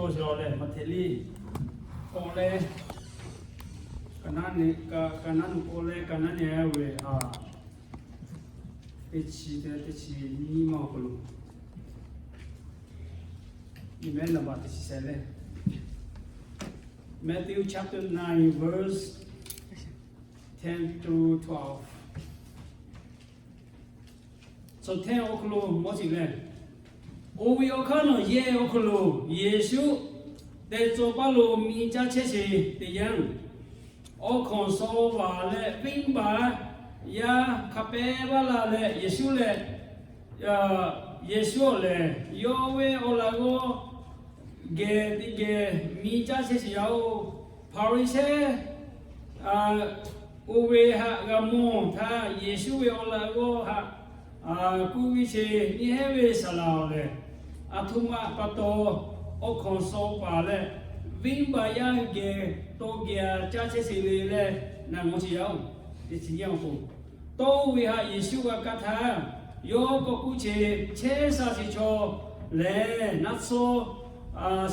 Awˬ leh Maꞈhtehˍ liꞈ k'awꞈ leh, Kaˍnaˆ, Kaˍnaˆ k'awꞈ leh Kaˍnaˆ nehˬ ve, a, teˇ chi te teˇ chi nyiˇ maˇ awˬ hk'aw lo, nyi mehˉ naˍ baꞈ teˇ chi shehˍ leh, Matthew chapter nine, verse ten through twelve. Tcuh hteˇ awˬ hk'aw lo mawˇ shiˍ leh, oˇ ve awˬ hk'aˇ nawˬ yehˇ awˬ hk'aw lo Yeˍsuˆ teˇ cawˬ paˇ lo miˬ caˇ chehˇ sheˍ teˇ yanˇ, awˬ hkawnˍ shaw vaˬ leh venˇ baˬ yaˇ hk'a pehˉ vaˇ la leh Yeˍsuˆ lehˬ, Yeˍsuˆ awˬ lehˬ yawˇ ve awˬ laꞈ g'awˇ geh teˇ geh miˬ caˇ chehˇ sheˍ yaˇ oˬ. Hpaˍriˍsehˇ oˇ ve haꞈ g'a mawˬ htaˇ, Yeˍsuˆ ve awˬ laꞈ g'awˇ haꞈ kuˇ ve che nyi hehˉ ve saˍ laˍ awˬ lehˬ, aˬ htoꞈ ma pa taw awˬ hkawnˍ shaw paˍ leh venˇ baˬ yaˇ geh tawˇ geh caˇ chehˇ sheˍ le leh, naˬ ngawˬ chi yaˇ oˬ. Teˇ chi nyi awˬ k'o, tawˇ ve haꞈ Yeˍsuˆ g'a kaˇ htaˇ, yawˇ k'awꞈ kuˇ che, Chehˇ sha chi chaw lehˬ naˆ tsuhˇ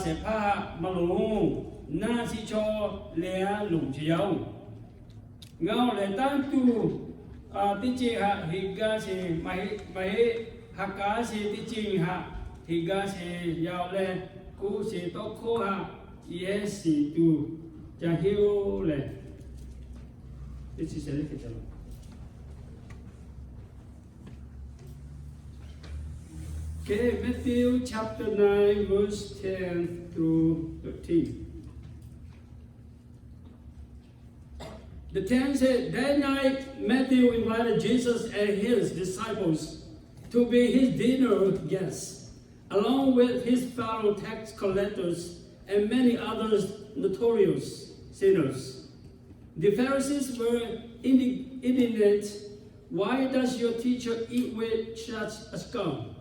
shehˍ hpaˇ haꞈ maˇ loˍ. Naˆ chi chaw lehˬ a loˍ chi yaˇ oˬ. Ngaˬ awˬ lehˬ tanˇ tuˬ teˇ ceuˬ haꞈ heꞈ gaˇ sheˍ maˇ heˆ, ha k'aˉ sheˍ teˇ ceuˬ haꞈ heꞈ gaˇ sheˍ yaˇ oˬ leh, kuˇ sheˍ tawˇ hkawˇ haꞈ yehˇ shiˍ tuˬ ca henˇ oˬ lehˬ, teˇ chi shehˍ leh hk'e ca lo. Okay, Matthew chapter nine, verse ten through thirteen. The text said, That night Matthew invited Jesus and his disciples to be his dinner guests, along with his fellow tax collectors and many other notorious sinners. The Pharisees were indi-, indignant. Why does your teacher eat with such a scum?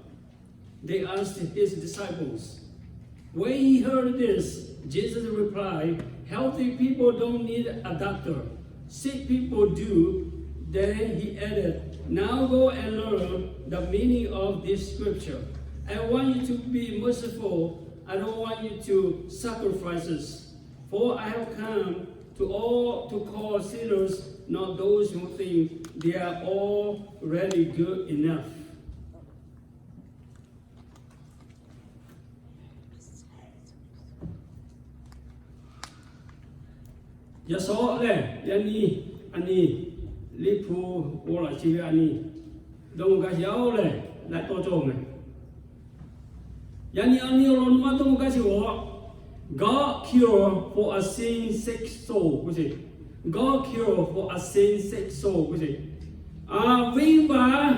They asked his disciples. When he heard this, Jesus replied, Healthy people don't need a doctor. Sick people do. Then he added, Now go and learn the meaning of this scripture. I want you to be merciful. I don't want you to sacrifices. For I have come to all to call sinners, not those who think they are already good enough. Yaꞈ shawˉ lehˬ, yaꞈ nyi a nyi Liꞈ hpu g'aw laꞈ chi ve a nyi dawˇ g'a shiˍ yaˇ oˬ lehˬ, laiˉ tawˇ cawˇ mehˍ. Yaꞈ nyi a nyi awˬ lawn maˇ dawˇ g'a shiˍ g'awˬ, God cure for a sin sick soul k'oˆ sheˍ. God cure for a sin sick soul k'oˆ sheˍ. Venˇ baˬ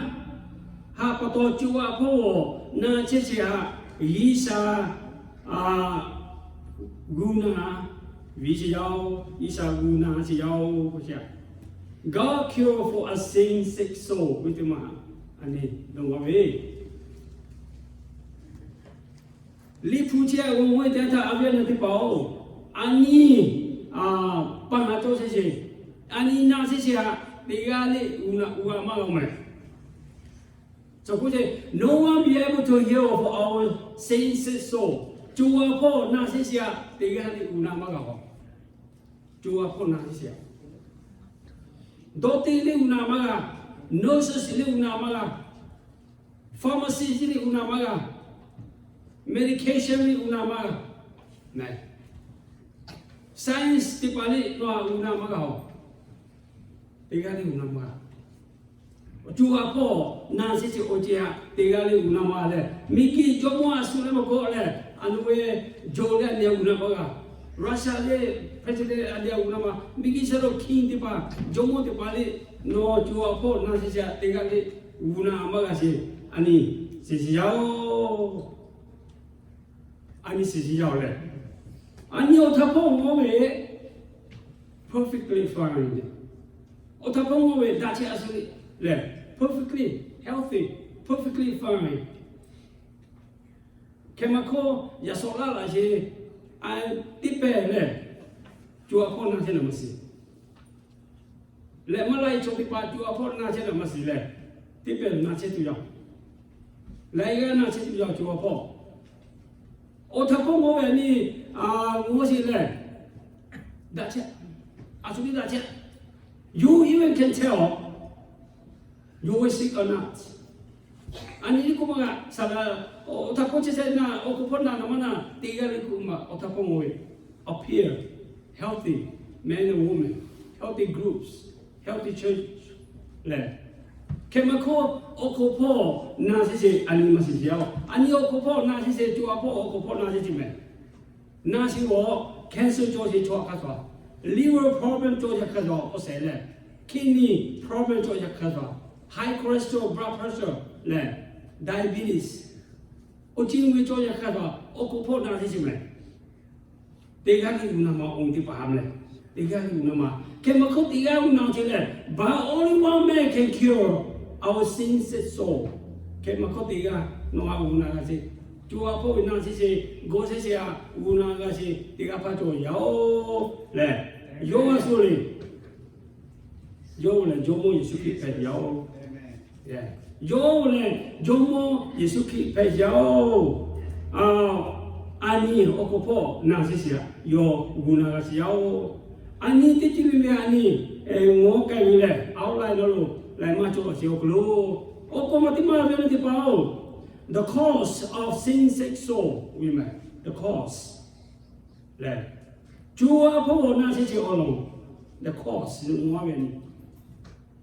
haꞈ pa taw co a hpawˇ g'awˬ na chehˇ sheˍ haꞈ, G'uiˬsha g'uˇ na ve sheˍ yaˇ oˬ, G'uiˬsha g'uˇ na sheˍ yaˇ oˬ k'oˆ sheˍ. God cure for a sin sick soul ve teˇ maˬ a nyi dawˇ g'a ve Liꞈ hpu chehˇ g'awˬ ve teˇ htaˇ, a viˉ a nyi teˇ hpaˍ oˬ, a nyi paˍ haꞈ cawˇ chehˇ sheˍ, a nyi na chehˇ sheˍ haꞈ, teˇ g'aˇ le uˬ naꞈ uˬ g'a maˇ g'a mehˍ. Chi k'oˆ ce, No one be able to heal for our sin sick soul. Co a hpawˇ na chehˇ sheˍ haꞈ, teˇ g'aˇ le uˬ naꞈ maˇ g'a k'o. Co a hpawˇ na chehˇ sheˍ haꞈ, doctor le uˬ naꞈ maˇ g'a, nurse le uˬ naꞈ maˇ g'a, pharmacy le uˬ naꞈ maˇ g'a, medication le uˬ naꞈ maˇ g'a, science teˇ hpaˍ le nawˬ uˬ naꞈ maˇ g'a oˬ. Teˇ g'aˇ le uˬ naꞈ maˇ g'a. Co a hpawˇ na chehˇ sheˍ awˬ ceuˬ haꞈ, teˇ g'aˇ le uˬ naꞈ maˇ g'a leh, miˬguiˬ jawˇmawˇ a shu leh maˇ kawˆ leh, a nu ve jawˬ leh a nyi uˬ naꞈ maˇ g'a. Russia le president a nyi uˬ naꞈ maˇ, miˬguiˬ sha lo king teˇ hpaˍ, jawˇmawˇ teˇ hpaˍ le, nawˬ co a hpawˇ na chehˇ sheˍ haꞈ, teˇ g'aˇ le uˬ naꞈ maˇ g'a sheˍ. A nyi shiˍ shiˍ yaˇ oˬ. A nyi shiˍ shiˍ yaˇ oˬ lehˬ, a nyi awˬ htaꞈ hpawˇ mawˇ ve perfectly fine. Awˬ htaꞈ hpawˇ mawˇ ve daꞈ chehˇ a shu le lehˬ, perfectly healthy, perfectly fine. Hkeh maˇ hkawˇ yaꞈ shawˍ laˇ laꞈ sheˍ, a teˇ pehˍ lehˬ, co a hpawˇ na chehˇ naˍ maˇ shiˍ. Lehˬ maˇ laˇ e chaw teˇ hpaˍ co a hpawˇ na chehˇ naˍ maˇ shiˍ lehˬ, teˇ pehˍ na chehˇ tuˬ yaˇ, laiˉ g'aˇ na chehˇ tuˬ yaˇ co a hpawˇ. Awˬ htaꞈ hpawˇ mawˬ ve a nyi, a, mawˬ sheˍ lehˬ, daꞈ chehˇ. A shu teˇ daꞈ chehˇ. You even can tell you will sick or not. A nyi teˇ hkawˇ maˇ g'a saˍ laˍ. Awˬ htaꞈ hpawˇ chehˇ chehˇ na, awˬ hk'aw hpawˇ na na maˇ na, teˇ g'aˇ le k'o ma awˬ htaꞈ hpawˇ mawˬ ve, appear healthy, man and woman, healthy groups, healthy church lehˬ. Hk'e maˇ hkawˇ awˬ hk'aw hpawˇ na sheˍ sheˍ a nyi maˇ shiˍ sheˍ yaˇ-oˬ. A nyi awˬ hk'aw hpawˇ na sheˍ sheˍ, co ha hpawˇ awˬ hk'aw hpawˇ na sheˍ sheˍ mehˍ. Na sheˍ g'awˬ cancer cawˬ sheˍ chaw hk'a shuˍ, liver problem cawˬ sheˍ hk'a shuˍ awˬ shehˍ lehˬ, kidney problem cawˬ sheˍ hk'a shuˍ, high cholesterol, blood pressure lehˬ, diabetes, awˬ ci ve cawˬ sheˍ hk'a shuˍ awˬ hk'aw hpawˇ na sheˍ sheˍ mehˍ. Teˇ g'aˇ le g'uˬ na ma awˬ teˇ hpaˍ ha mehˍ. Teˇ g'aˇ le g'uˬ na ma. Hk'e maˇ hkawˇ teˇ g'aˇ g'uˬ na ceh lehˬ, but only one man can cure our sin sick soul. Hk'e maˇ hkawˇ teˇ g'aˇ nawˬ a g'uˬ na g'a sheˍ. Co ha hpawˇ ve na sheˍ sheˍ, g'awˇ sheˍ sheˍ a g'uˬ na g'a sheˍ, teˇ g'aˇ hpaˇ cawˬ yaˇ-oˬ lehˬ, yawˇ g'a shu le. Yawˇ lehˬ Jawˇmawˇ Yeˍsuˆ Hkriꞈ hpehꞈ yaˇ-oˬ. Yawˇ lehˬ Jawˇmawˇ Yeˍsuˆ Hkriꞈ hpehꞈ yaˇ-oˬ. A nyi awˬ hk'aw hpawˇ na sheˍ sheˍ a, yawˇ g'uˬ na g'a sheˍ yaˇ-oˬ. A nyi teˇ ceuˬ le le a nyi, ngaˬ k'ai ve lehˬ, outline lo laiˬ maˇ cawˬ sheˍ awˬ hk'aw lo, awˬ hk'aw ma teˇ maˇ ve le teˇ hpaˍ-oˬ, the cause of sin sick soul ve mehˍ. The cause lehˬ, co ha hpawˇ na sheˍ sheˍ awˬ lawn, the cause ve a nyi,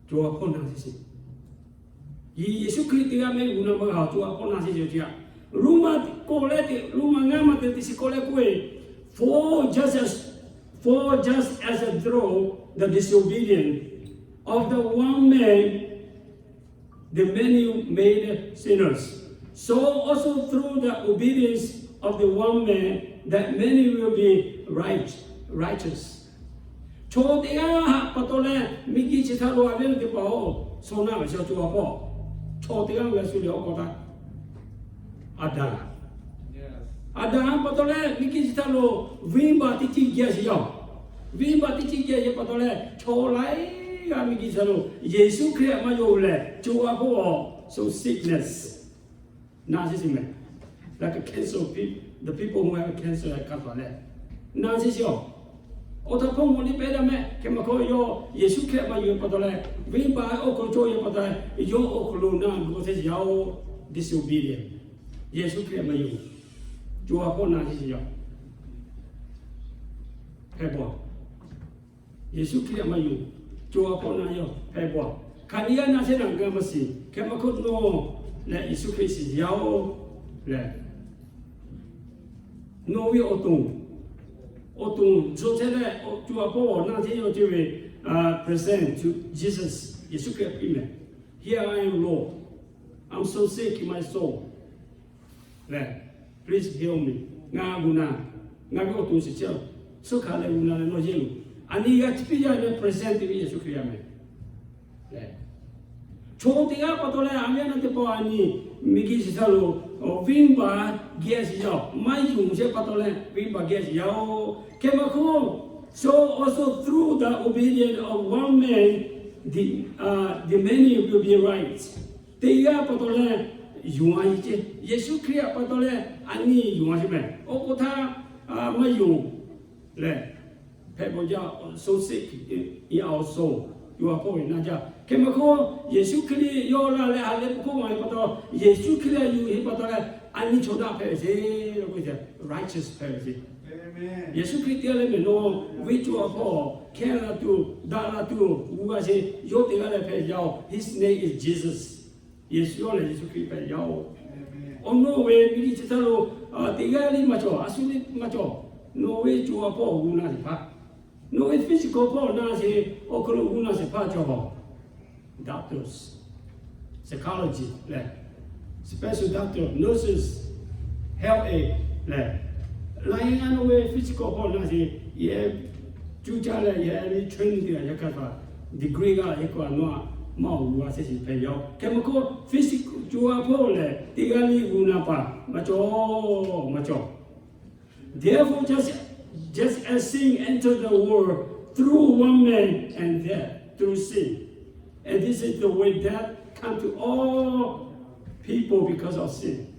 co ha hpawˇ na sheˍ sheˍ. Yeˍsuˆ Hkriꞈ teˇ g'aˇ mehˆ g'uˬ na ma g'a co ha hpawˇ na sheˍ sheˍ ce a. Roˉmaꞈ k'awꞈ leh, Roˉmaꞈ ngaˇ ma te teˇ chi k'awꞈ leh k'oˆ ve, for just as, for just as a through the disobedience of the one man the many made sinners, so also through the obedience of the one man that many will be right, righteous. Chaw teˇ g'aˇ htaꞈ pa taw leh miˬguiˬ chi htaꞈ lo a ve teˇ hpaˍ-oˬ, shaw naˆ ve shaw co ha hpawˇ, chaw teˇ g'aˇ ve a shu le awˬ hk'aw htaˇ, Aˍdanˍ Aˍdanˍ pa taw leh miˬguiˬ chi htaꞈ lo venˇbaˆ teˇ ceuˬ geh sheˍ yaˇ-oˬ. Venˇbaˆ teˇ ceuˬ geh sheˍ pa taw leh chaw laiˉ g'aˇ miˬguiˬ chi htaꞈ lo Yeˍsuˆ Hkriꞈ maˇ yonˍ lehˬ, co ha hpawˇ awˬ so sickness na sheˍ sheˍ mehˍ. Like a cancer, the people who have cancer htaꞈ hk'a taˍ leh na sheˍ sheˍ-oˬ. Awˬ htaꞈ hpawˇ mawˬ le pehˇ daꞈ mehˆ. Hk'e maˇ hk'awˇ yawˇ Yeˍsuˆ Hkriꞈ maˇ yonˍ pa taw leh, venˇbaˆ awˬ hk'aw lo cawˬ ve pa taw leh, yawˇ awˬ hk'aw lo na g'awˇ sheˍ sheˍ yaˇ-oˬ. Disobedient. Yeˍsuˆ Hkriꞈ maˇ yonˍ, co ha hpawˇ na sheˍ sheˍ yaˇ-oˬ. Hpehꞈ bawˬ. Yeˍsuˆ Hkriꞈ maˇ yonˍ, co ha hpawˇ na yaˇ-oˬ. Hpehꞈ bawˬ. Hk'aˬ nyi g'aˇ na chehˇ naˬ gaˇ maˇ shiˍ. Hk'e maˇ hk'oˆ nawˬ lehˬ Yeˍsuˆ Hkriꞈ shiˍ yaˇ-oˬ lehˬ, nawˬ ve awˬ to, awˬ to tcuh chehˇ leh co ha hpawˇ awˬ na chehˇ yaˇ-oˬ ce ve, present to Jesus, Yeˍsuˆ Hkriꞈ piˇ mehˍ. Here I am, Lord. I'm so sick in my soul lehˬ, please heal me. Ngaˬ g'uˬ na, ngaˬ ve awˬ to shiˍ chehˇ-oˬ. Suhˉ hkanˍ leh g'uˬ na leh nawˬ yehˇ loˬ. A nyi g'a chi piˇ yaˇ leh present te ve Yeˍsuˆ Hkriꞈ yaˇ mehˍ. Chaw teˇ g'aˇ pa taw leh a nyi na teˇ pawˆ a nyi miˬguiˬ chi htaꞈ lo venˇbaˆ geh sheˍ yaˇ-oˬ. Maˇ yonˍ chehˇ pa taw leh venˇbaˆ geh sheˍ yaˇ-oˬ. Hk'e maˇ hk'oˆ, so also through the obedience of one man, the, the many will be right. Teˇ g'aˇ pa taw leh yonˍ a nyi ce. Yeˍsuˆ Hkriꞈ htaꞈ pa taw leh a nyi yonˍ a sheˍ mehˍ. Awˬ k'oˍ htaˇ maˇ yonˍ lehˬ, hpehꞈ bawˬ jaˇ, so sick in our soul, co ha hpawˇ ve na jaˇ. Hk'e maˇ hk'oˆ, Yeˍsuˆ Hkriꞈ yawˇ la leh a leh peuˬ hk'oˆ maˇ heˆ pa taw, Yeˍsuˆ Hkriꞈ a yuˬ heˆ pa taw leh a nyi chaw daꞈ hpehꞈ ve sheˍ. Righteous hpehꞈ ve sheˍ. Yeˍsuˆ Hkriꞈ teˇ g'aˇ leh mehˍ nawˬ ve co ha hpawˇ hkehˇ la tuˬ, daꞈ la tuˬ g'uˇ g'a sheˍ, yawˇ teˇ g'aˇ leh hpehꞈ yaˇ-oˬ. His name is Jesus. Yeˍsuˆ yawˇ lehˬ Yeˍsuˆ Hkriꞈ hpehꞈ yaˇ-oˬ. Awˬ nawˬ ve miˬguiˬ chi htaꞈ lo teˇ g'aˇ le maˇ cawˬ, a shu le maˇ cawˬ. Nawˬ ve co ha hpawˇ g'uˇ na sheˍ hpaˇ, nawˬ ve physical hpawˇ na sheˍ, awˬ hk'aw lo g'uˇ na sheˍ hpaˇ cawˬ. Doctors, psychology lehˬ, special doctor, nurses, health aid lehˬ, laiˉ g'aˇ nawˬ ve physical hpawˇ na sheˍ, yehˬ cuˇ caˇ leh yehˬ ve training te a yaˇ hk'a htaꞈ degree g'a heˆ k'o a nawˬ a maˇ awˬ g'uˇ a shehˍ shiˍ hpehꞈ yaˇ-oˬ. Hk'e maˇ hk'oˆ physical co ha hpawˇ lehˬ teˇ g'aˇ le g'uˇ na paˍ maˇ cawˬ, maˇ cawˬ. Therefore, just, just as sin entered the world through one man, and death through sin. And this is the way death come to all people because of sin.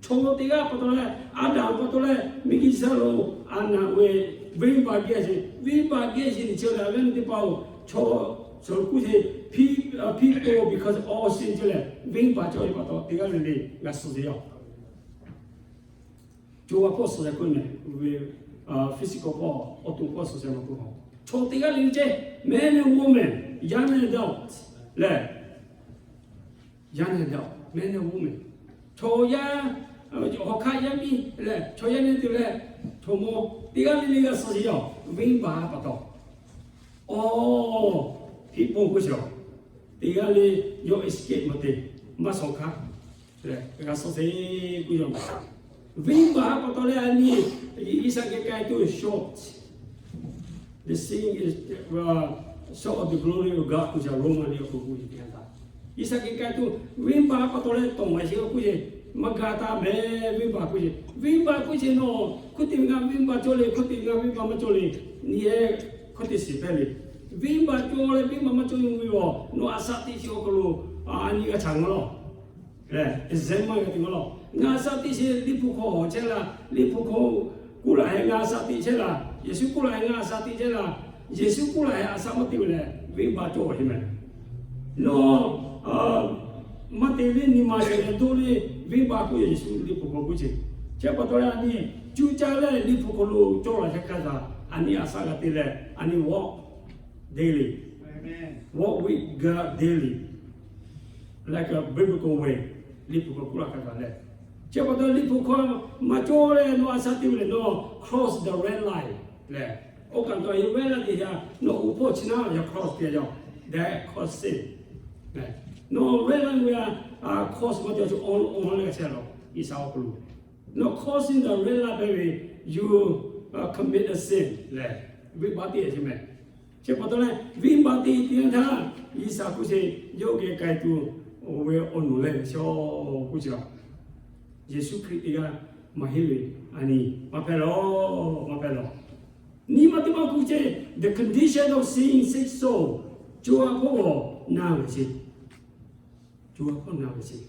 Chaw teˇ g'aˇ pa taw leh, Aˍdanˍ pa taw leh, Meˍkiˍshaˆlonˍ, a naˍ ve venˇbaˆ geh sheˍ, venˇbaˆ geh sheˍ nyi chi lehˬ, a ve teˇ hpaˍ-oˬ, chaw, chaw kuˇ sheˍ, pe-, people because of sin chi lehˬ, venˇbaˆ cawˇ ve pa taw teˇ g'aˇ le le g'a suh sheˍ yaˇ. Co ha hpawˇ suh leh k'oˆ mehˍ ve, physical hpawˇ, awˬ to hpawˇ suh leh maˇ k'oˆ, chaw teˇ g'aˇ le le ceh, man and woman, young and adult lehˬ, young and adult, man and woman, chaw yaˇ, hawˬ hkaˆ yaˇ miˇ lehˬ, chaw yaˇ neˇ tuˬ leh, chaw mawˇ teˇ g'aˇ le le g'a suh sheˍ yaˇ, venˇbaˆ pa taw. Awˬ, hpiˇ pon k'oˆ sheˍ, teˇ g'aˇ le yawˇ escape maˇ te, maˇ shawˍ hkaˇ, g'a suh sheˍ k'oˆ yaˇ. Venˇbaˆ pa taw leh a nyi, G'uiˬsha geh k'ai tuˬ short, the sin is short of the glory of God k'oˆ sheˍ, Roˉmaꞈ liꞈ awˬ hk'aw lo k'oˆ ve teˇ yanˇ htaˇ, G'uiˬsha geh k'ai tuˬ venˇbaˆ pa taw leh tawˍ maˍ sheˍ k'oˆ sheˍ, maˇ ga taˇ mehˍ, venˇbaˆ k'oˆ sheˍ, venˇbaˆ k'oˆ sheˍ nawˬ hk'oˆ te ve ngaˬ venˇbaˆ cawˇ le, hk'oˆ te ngaˬ venˇbaˆ maˇ cawˇ le, nyi heh hk'oˆ te shiˍ hpehꞈ le. Venˇbaˆ cawˇ leh venˇbaˆ maˇ cawˇ ve awˬ, nawˬ a shaꞈ teꞈ sheˍ awˬ hk'aw lo a nyi g'a caꞈ ngaˬ lawˬ. Lehˬ, example g'a te ngaˬ lawˬ. Ngaˬ a shaꞈ teꞈ sheˍ, Liꞈ hpu hk'aw chehˇ laˇ, Liꞈ hpu hk'aw kuˇ laˬ heh ngaˬ a shaꞈ teꞈ chehˇ laˇ, Yeˍsuˆ kuˇ laˬ heh ngaˬ a shaꞈ teꞈ chehˇ laˇ, Yeˍsuˆ kuˇ laˬ heh a shaꞈ maˇ teꞈ ve lehˬ, venˇbaˆ cawˇ sheˍ mehˍ. Nawˬ maˇ te ve nyi ma sheˍ leh dawˇ le, venˇbaˆ k'oˆ Yeˍsuˆ Liꞈ hpu hk'aw k'oˆ sheˍ. Chi pa taw leh a nyi, cuˇ caˇ leh Liꞈ hpu hk'aw lo cawˇ laˬ chehˇ hkaˇ htaꞈ a nyi a shaꞈ g'a te leh, a nyi walk daily, walk with God daily, like a biblical way, Liꞈ hpu hk'aw kuˇ laˬ hkaˇ htaꞈ leh. Chi pa taw Liꞈ hpu hk'aw maˇ cawˇ leh nawˬ a shaꞈ teꞈ ve lehˬ, nawˬ cross the red line lehˬ, oˇ kaꞈ taw red line teˇ yanˇ nawˬ oˇ hpawˇ chi naˉ yaꞈ cross teˇ yanˇ, that cause sin. Nawˬ red line ve a, cross maˇ cawˇ chi awˬ lawn leh g'a chehˇ lawˬ G'uiˬsha awˬ hk'aw lo. Nawˬ crossing the red line hpehꞈ ve, you commit a sin lehˬ, venˇbaˆ teˇ yanˇ chi mehˍ. Chi pa taw leh venˇbaˆ teˇ yanˇ htaˇ, G'uiˬsha k'oˆ sheˍ, yawˇ geh k'ai tuˬ oˇ ve awˬ nawˬ leh ve shaw k'oˆ sheˍ a. Yeˍsuˆ Hkriꞈ teˇ g'aˇ maˇ heˆ ve, a nyi maˇ hpehꞈ lawˬ, maˇ hpehꞈ lawˬ. Nyi ma teˇ maˇ k'oˆ ce, the condition of sin, sick soul, co ha hpawˇ g'awˬ na ve sheˍ. Co ha hpawˇ na ve sheˍ.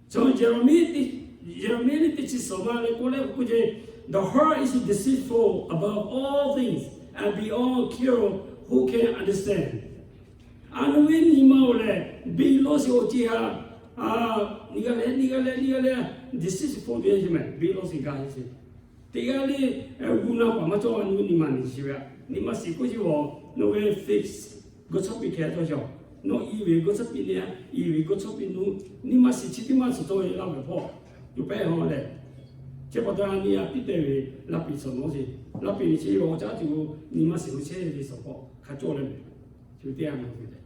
So Yeˍraˍmiˆ, Yeˍraˍmiˆ liꞈ teˇ chi suhˍ ma leh k'oˆ leh k'oˆ ce, the heart is deceitful above all things and beyond cure, who can understand? A nawˬ ve nyi ma-oˬ lehˬ, beˬ lawˇ sheˍ awˬ ceuˬ htaꞈ, nyi g'a leh, nyi g'a leh, nyi g'a leh, deceitful te ce mehˍ, beˬ lawˇ sheˍ gaˇ ve sheˍ. Teˇ g'aˇ le, g'uˇ naˆ paˍ maˇ cawˇ a nawˬ ve nyi ma nyi sheˍ ve a. Nyi ma shiˍ k'oˆ ce a, nawˬ ve fix g'uˇ suhˉ piˇ hkeh cawˇ sheˍ a. Nawˬ i ve g'uˇ suhˉ piˇ le a, i ve g'uˇ suhˉ piˇ nawˬ nyi ma shiˍ chi teˇ maˇ shiˍ cawˇ ve laˇ ve hpawˇ, co pehˇ haw lehˬ. Chi pa taw a nyi a piˇ tehˬ ve laˇ piˍ suhˍ nawˉ sheˍ. Laˇ piˍ ve chi awˬ caˉ tuˬ nyi ma shiˍ lo chehˇ ve suhˍ hpawˇ hk'a cawˇ leh mehˍ. Chi teˇ yanˇ nawˬ ve lehˬ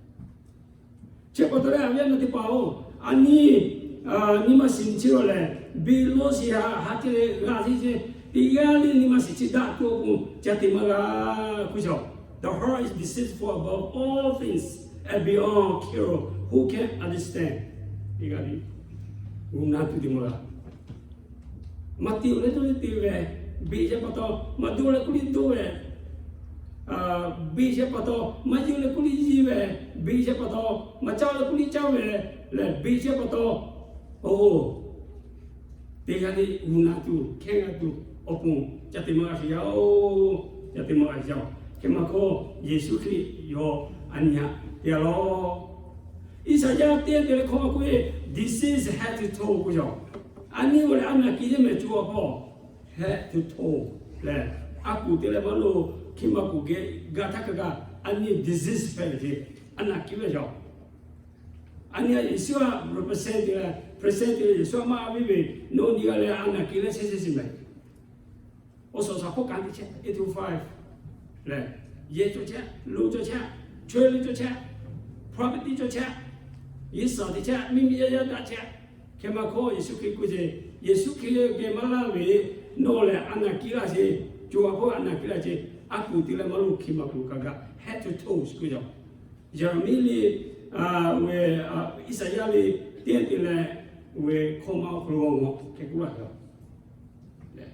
Chi pa taw leh a ve a naˬ teˇ hpaˍ-oˬ, a nyi, nyi ma shiˍ nyi chi lawˬ lehˬ, beˬ lawˇ sheˍ htaꞈ ha te leh g'a sheˍ ce. Teˇ g'aˇ le nyi ma shiˍ chi daꞈ tuˬ awˬ pon ca te maˇ g'a k'oˆ ce. The heart is deceitful above all things and beyond cure, who can understand? Teˇ g'aˇ le, g'uˇ naˆ tuˬ te maˇ g'a. Maˇ te-oˬ leh dawˇ leh te ve, beˬ shehˍ pa taw maˇ dawˇ leh k'oˆ liˇ dawˇ ve, beˬ shehˍ pa taw maˇ yeunˇ leh k'oˆ liˇ yeunˇ ve, beˬ shehˍ pa taw maˇ caˇ leh k'oˆ liˇ caˇ ve, lehˬ beˬ shehˍ pa taw, oˬ, teˇ g'aˇ le g'uˇ naˆ tuˬ hkehˇ g'a tuˬ awˬ pon ca te maˇ g'a sheˍ yaˇ-oˬ, ca te maˇ g'a sheˍ yaˇ-oˬ. Hk'e maˇ k'oˆ, Yeˍsuˆ Hkriꞈ yawˇ a nyi htaꞈ te-a lawˬ. Iˉsaˍyaˆ teˇ te leh hkawˇ maˇ k'oˆ ve, disease head to toe k'oˆ yaˇ. A nyi-oˬ lehˬ a naˬ kiˍ yeˇ mehˍ co ha hpawˇ, head to toe lehˬ, a kuˬ te leh maˇ lo, hk'e maˇ kuˬ geh ga htaˇ kaꞈ kaꞈ a nyi disease hpehꞈ ve ce, a naˬ kiˍ ve yaˇ. A nyi Yeˍsuˆ htaꞈ represent te leh, present te leh Yeˍsuˆ htaꞈ maˇ a viˉ ve, nawˬ nyi g'a leh a naˬ kiˍ leh chehˇ chehˇ shiˍ mehˍ. Awˬ suhˍ shaˍ hpawˇ kanˉ teˇ chehˇ, eight to five lehˬ, yehˬ cawˬ chehˇ, lo cawˬ chehˇ, chaweh le cawˬ chehˇ, prophet cawˬ chehˇ, Yeˍsuˆ teˇ chehˇ, miˇ miˇ yaˇ yaˇ daꞈ chehˇ. Hk'e maˇ hkawˇ Yeˍsuˆ Hkriꞈ k'oˆ ce, Yeˍsuˆ Hkriꞈ geh maˇ laˇ ve, nawˬ lehˬ a naˬ kiˍ laˇ ce, co ha hpawˇ a naˬ kiˍ laˇ ce, a kuˬ te leh maˇ lo hk'e maˇ kuˬ kaꞈ kaꞈ head to toe k'oˆ yaˇ. Yeˍraˍmiˆ liꞈ ve, Iˉsaˍyaˆ liꞈ teˇ te leh ve hkawˇ maˇ awˬ hk'aw lo g'awˬ hk'e k'oˆ laˇ ve.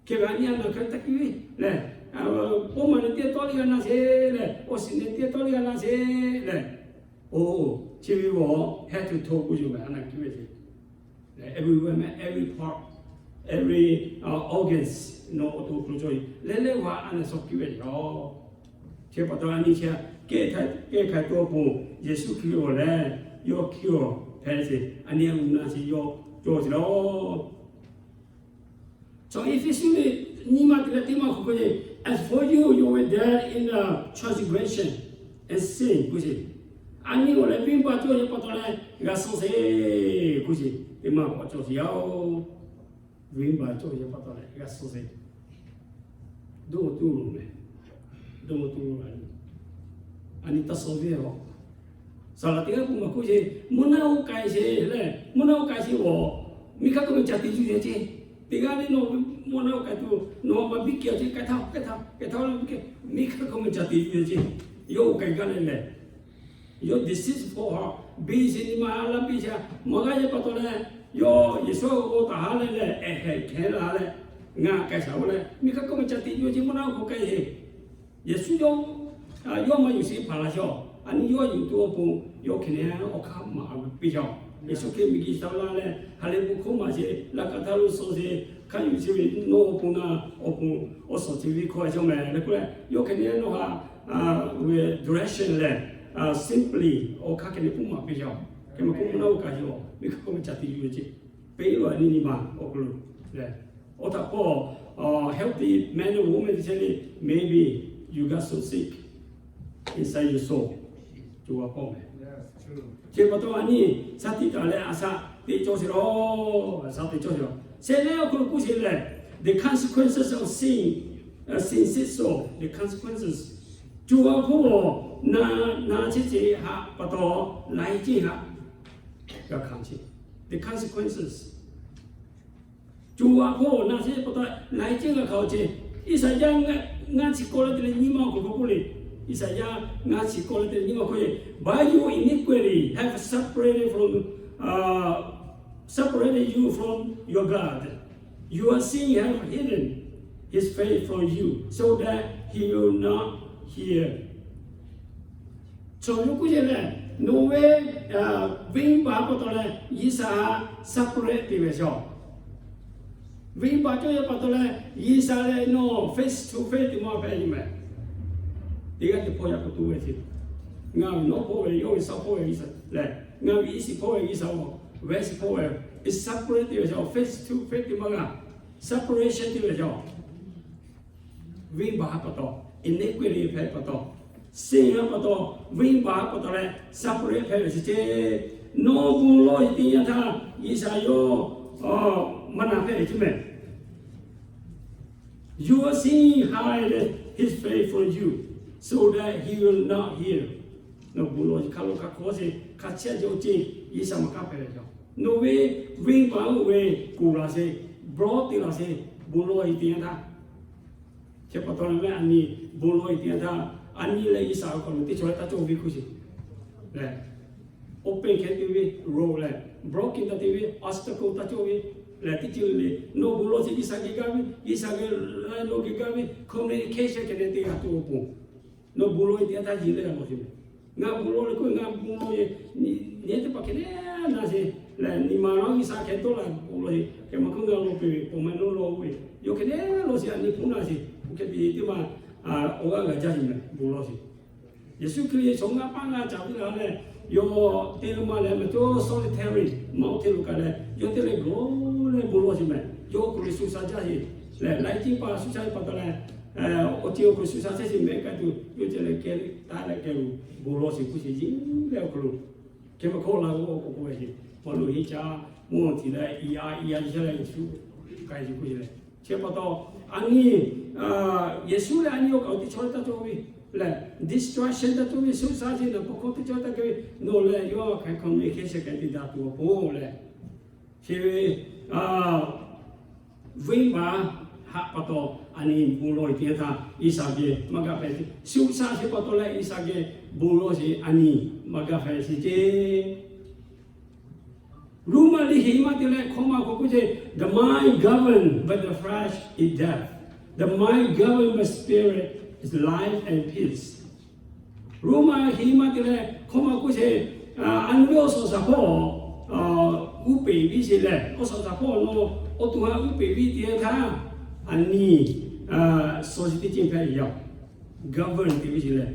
Hk'e ve a nyi a naˬ hk'e taˇ kiˍ ve lehˬ, oˇ maˬ nehˬ teˇ tawˇ liˇ g'a na sheˍ lehˬ, awˬ shiˍ nehˬ teˇ tawˇ liˇ g'a na sheˍ lehˬ, oˬ, chi ve g'awˬ head to toe k'oˆ yoˬ mehˍ, a naˬ kiˍ ve ce. every part, every organs, nawˬ awˬ to awˬ hk'aw lo cawˬ leh leh g'a a na shaw piˇ ve yoˬ. Chi pa taw a nyi chi kehˬ hk'ai tuˬ awˬ pon Yeˍsuˆ Hkriꞈ awˬ lehˬ yawˇ hkiˇ awˬ hpehꞈ ve, a nyi a na chi yawˇ cawˬ ve yoˬ. Chaw Eˇfeˇsuꞈ ve nyiˇ maˬ teˇ maˬ hk'aw k'oˆ ve, As for you, you were dead in the transgression and sin k'oˆ ve, a nyi awˬ lehˬ venˇbaˆ cawˇ ve pa taw leh g'a suh sheˍ k'oˆ ve, teˇ maˬ k'awꞈ cawˬ sheˍ yaˇ oˬ. Venˇbaˆ cawˇ ve pa taw leh g'a suh sheˍ. Dawˇ tuˬ loˬ meh, dawˇ tuˬ loˬ a nyi, a nyi taˇ suh ve a. Saˍ laꞈ teˇ g'aˇ k'oˆ maˬ k'oˆ sheˍ, mvuhˇ naˆ oˇ k'ai sheˍ leh, mvuhˇ naˆ oˇ k'ai sheˍ awˬ, miˬ hk'aˇ k'oˆ ve ca tiꞈ yuˬ ve ceˇ. Teˇ g'aˇ le nawˬ mvuhˇ naˆ oˇ k'ai tuˬ nawˬ maˇ biˇ kehˬ ceˇ, k'ai htaˇ, k'ai htaˇ, k'ai htaˇ oˇ ve kehˬ, miˬ hk'aˇ k'oˆ ve ca tiꞈ yuˬ ve ceˇ. Yawˇ oˇ k'ai gaˇ leh lehˬ, yawˇ deceit hpawˇ ha, biˇ sheˍ nyi ma ha laˇ biˇ sheˍ, maˇ g'a yaˇ pa taw leh, yawˇ Yeˍsuˆ a k'o taˍ ha leh lehˬ, ehˉ hehꞈ hkehˉ la leh, ngaˬ k'ai shaˍ oˇ leh miˬ hk'aˇ k'oˆ ve ca tiꞈ yuˬ ve ceˇ, mvuhˇ naˆ oˇ k'ai sheˍ. Yeˍsuˆ yawˇ, yawˇ maˇ yuˬ sheˍ hpaˍ la shaˍ. A nyi yawˇ yuˬ tuˬ awˬ pon yawˇ hk'e ne awˬ hk'aˇ maˍ piˇ shaˍ. Yeˍsuˆ Hkriꞈ miˬguiˬ sha laˇ leh ha lehˬ bon hk'oˆ maˍ sheˍ, laꞈ ka htaˇ lo suh sheˍ, hk'a yuˬ sheˍ ve nawˬ awˬ pon na, awˬ pon awˬ suhˍ chi ve hkawˇ a shaˍ meh leh k'oˆ leh, yawˇ hk'e ne nawˬ ha ve direction lehˬ, simply awˬ hk'aˇ hk'e ne k'oˆ maˍ piˇ shaˍ. Hk'e maˇ k'oˆ mvuhˇ naˆ oˇ k'ai sheˍ, miˬ hk'aˇ k'oˆ ve ca tiꞈ yuˬ ve ceˇ. Peˇ lo a nyi nyi ma awˬ hk'aw lo lehˬ, awˬ htaꞈ hpawˇ healthy man or woman te chehˇ le, maybe you got some sick inside your soul. Coˬ a hpawˇ meh. Chi pa taw a nyi shaˍ tiꞈ taˍ leh a shaꞈ teꞈ cawˇ sheˍ lawˬ, a shaꞈ teꞈ cawˇ sheˍ lawˬ. Shehˆ leh awˬ hk'aw lo k'oˆ sheˍ lehˬ, the consequences of sin, sin sick soul, the consequences. Coˬ a hpawˇ na, na chehˇ ce haꞈ pa taw, laiˉ ceuˬ haꞈ g'a hkanˍ ce. The consequences. Coˬ a hpawˇ na chehˇ pa taw laiˉ ceuˬ g'a hkanˍ ce. Iˉsaˍyaˆ ngaˇ chi kawˆ leh te leh nyiˇ maˇ awˬ hk'aw lo k'oˆ le. Iˉsaˍyaˆ ngaˇ chi kawˆ leh te leh nyiˇ maˇ k'oˆ le, But your iniquity have separated from, separated you from your God. Your sin have hidden his face from you, so that he will not hear. Chaw yaˇ k'oˆ ce lehˬ, nawˬ ve venˇbaˆ pa taw leh G'uiˬsha separate te ve shaˍ. Venˇbaˆ cawˇ ve pa taw leh G'uiˬsha leh nawˬ face to face te maˇ hpehꞈ ve meh. Teˇ g'aˇ teˇ hpawˇ yaꞈ k'aw to ve ce. Ngaˬ ve nawˉ hpawˇ ve, yawˇ ve shaˉ hpawˇ ve G'uiˬsha lehˬ, ngaˬ ve eˇ shiˍ hpawˇ ve G'uiˬsha, wehˉ shiˍ hpawˇ ve, separate te ve shaˍ, face to face te maˇ g'a, separation te ve shaˍ. Venˇbaˆ pa taw, iniquity hpehꞈ pa taw, sin ha pa taw, venˇbaˆ pa taw leh separate hpehꞈ ve ce ce. Nawˬ bon lawˬ e teˇ yanˇ htaˇ G'uiˬsha yawˇ maˇ na hpehꞈ ve ce meh. Your sin hide his face from you, so that he will not hear. Nawˬ bon lawˬ e hk'a lo hk'a hk'awꞈ sheˍ, hk'a chehˇ jaw ce, G'uiˬsha maˇ kaˇ hpehꞈ ve yaˇ. Nawˬ ve venˇbaˆ oˇ ve kuˬ laˬ sheˍ, bawˆ te laˬ sheˍ, bon lawˬ e teˇ yanˇ htaˇ. Chi pa taw leh meh a nyi bon lawˬ e teˇ yanˇ htaˇ, a nyi leh G'uiˬsha awˬ hk'aw lo teˇ chaw leh taˇ cawˇ ve k'oˆ sheˍ lehˬ, open hkeh te ve road lehˬ, broken taˇ te ve obstacle taˇ cawˇ ve lehˬ, teˇ ceuˬ le le nawˬ bon lawˬ sheˍ G'uiˬsha geh gaˇ ve, G'uiˬsha geh nawˬ geh gaˇ ve communication hkeh te g'a tuˬ awˬ pon, nawˬ bon lawˬ e teˇ yanˇ htaˇ yeˬ leh g'a lawˬ sheˍ meh. Ngaˬ bon lawˬ le k'oˆ ve, ngaˬ bon lawˬ e, nyi teˇ hpaˍ hkeh te na sheˍ lehˬ, nyi ma lawˬ G'uiˬsha hkeh tawˆ la bon lawˬ e, hkeh maˇ hk'oˆ ngaˬ lawˬ peuˬ ve, pon maˇ nawˉ lawˬ ve, yawˇ hkeh te lawˬ sheˍ, a nyi hpu na sheˍ, hkeh te teˇ maˬ awˬ g'aˇ g'a jaˇ sheˍ meh, bon lawˬ sheˍ. Yeˍsuˆ Hkriꞈ chaw ngaˇ paˇ ngaˇ caˍ piˇ la leh, yawˇ teˇ maˇ leh meh cawˇ solitary maˇ oˇ hteˇ lo kaꞈ leh, yawˇ teˇ leh gawˬ leh bon lawˬ sheˍ meh. Yawˇ awˬ hk'aw lo shu sha jaˇ sheˍ lehˬ, laiˉ ceuˬ pa shu sha pa taw leh, awˬ ceuˬ awˬ hk'aw lo shu sha chehˇ sheˍ meh kaꞈ tuˬ, yawˇ ceh leh kehˬ taˍ leh kehˬ lo bon lawˬ sheˍ k'oˆ sheˍ, yeˬ leh awˬ hk'aw lo hkeh maˇ hkawˇ la k'o k'oˆ k'oˆ ve sheˍ, paw lo heˆ caˇ mawˇ tiˍ leh i a i a sheˍ leh Yeˍsuˆ k'ai sheˍ k'oˆ sheˍ leh, chi pa taw a nyi Yeˍsuˆ leh a nyi awˬ kaꞈ teˇ chaw leh taˇ cawˇ ve lehˬ, destruction taˇ cawˇ ve, shu sha sheˍ lehˬ, paw hkawˇ teˇ chaw taˇ cawˇ ve, nawˬ leh yawˇ hk'aˬ hk'e communication hk'e te daꞈ tuˬ awˬ pon lehˬ, chi ve venˇbaˆ haꞈ pa taw a nyi bon lawˬ e teˇ yanˇ htaˇ G'uiˬsha geh maˇ g'a hpehꞈ sheˍ. Shu sha sheˍ pa taw leh G'uiˬsha geh bon lawˬ sheˍ, a nyi maˇ g'a hpehꞈ sheˍ ce. Roˉmaꞈ liꞈ hiˍ maˇ te leh hkawˇ maˇ k'oˆ k'oˆ ce, The mind governed by the flesh is death. The mind governed by spirit is life and peace. Roˉmaꞈ hiˍ maˇ te leh hkawˇ maˇ k'oˆ ce, a nyi ve awˬ suhˍ shaˍ hpawˇ uˉ peˍ viˉ sheˍ lehˬ, awˬ suhˍ shaˍ hpawˇ awˬ to ha uˉ peˍ viˉ teˇ yanˇ htaˇ, aˬ nyi, suhˍ shi teˇ ceuˬ hpehꞈ ve yoˬ. Govern te ve sheˍ lehˬ,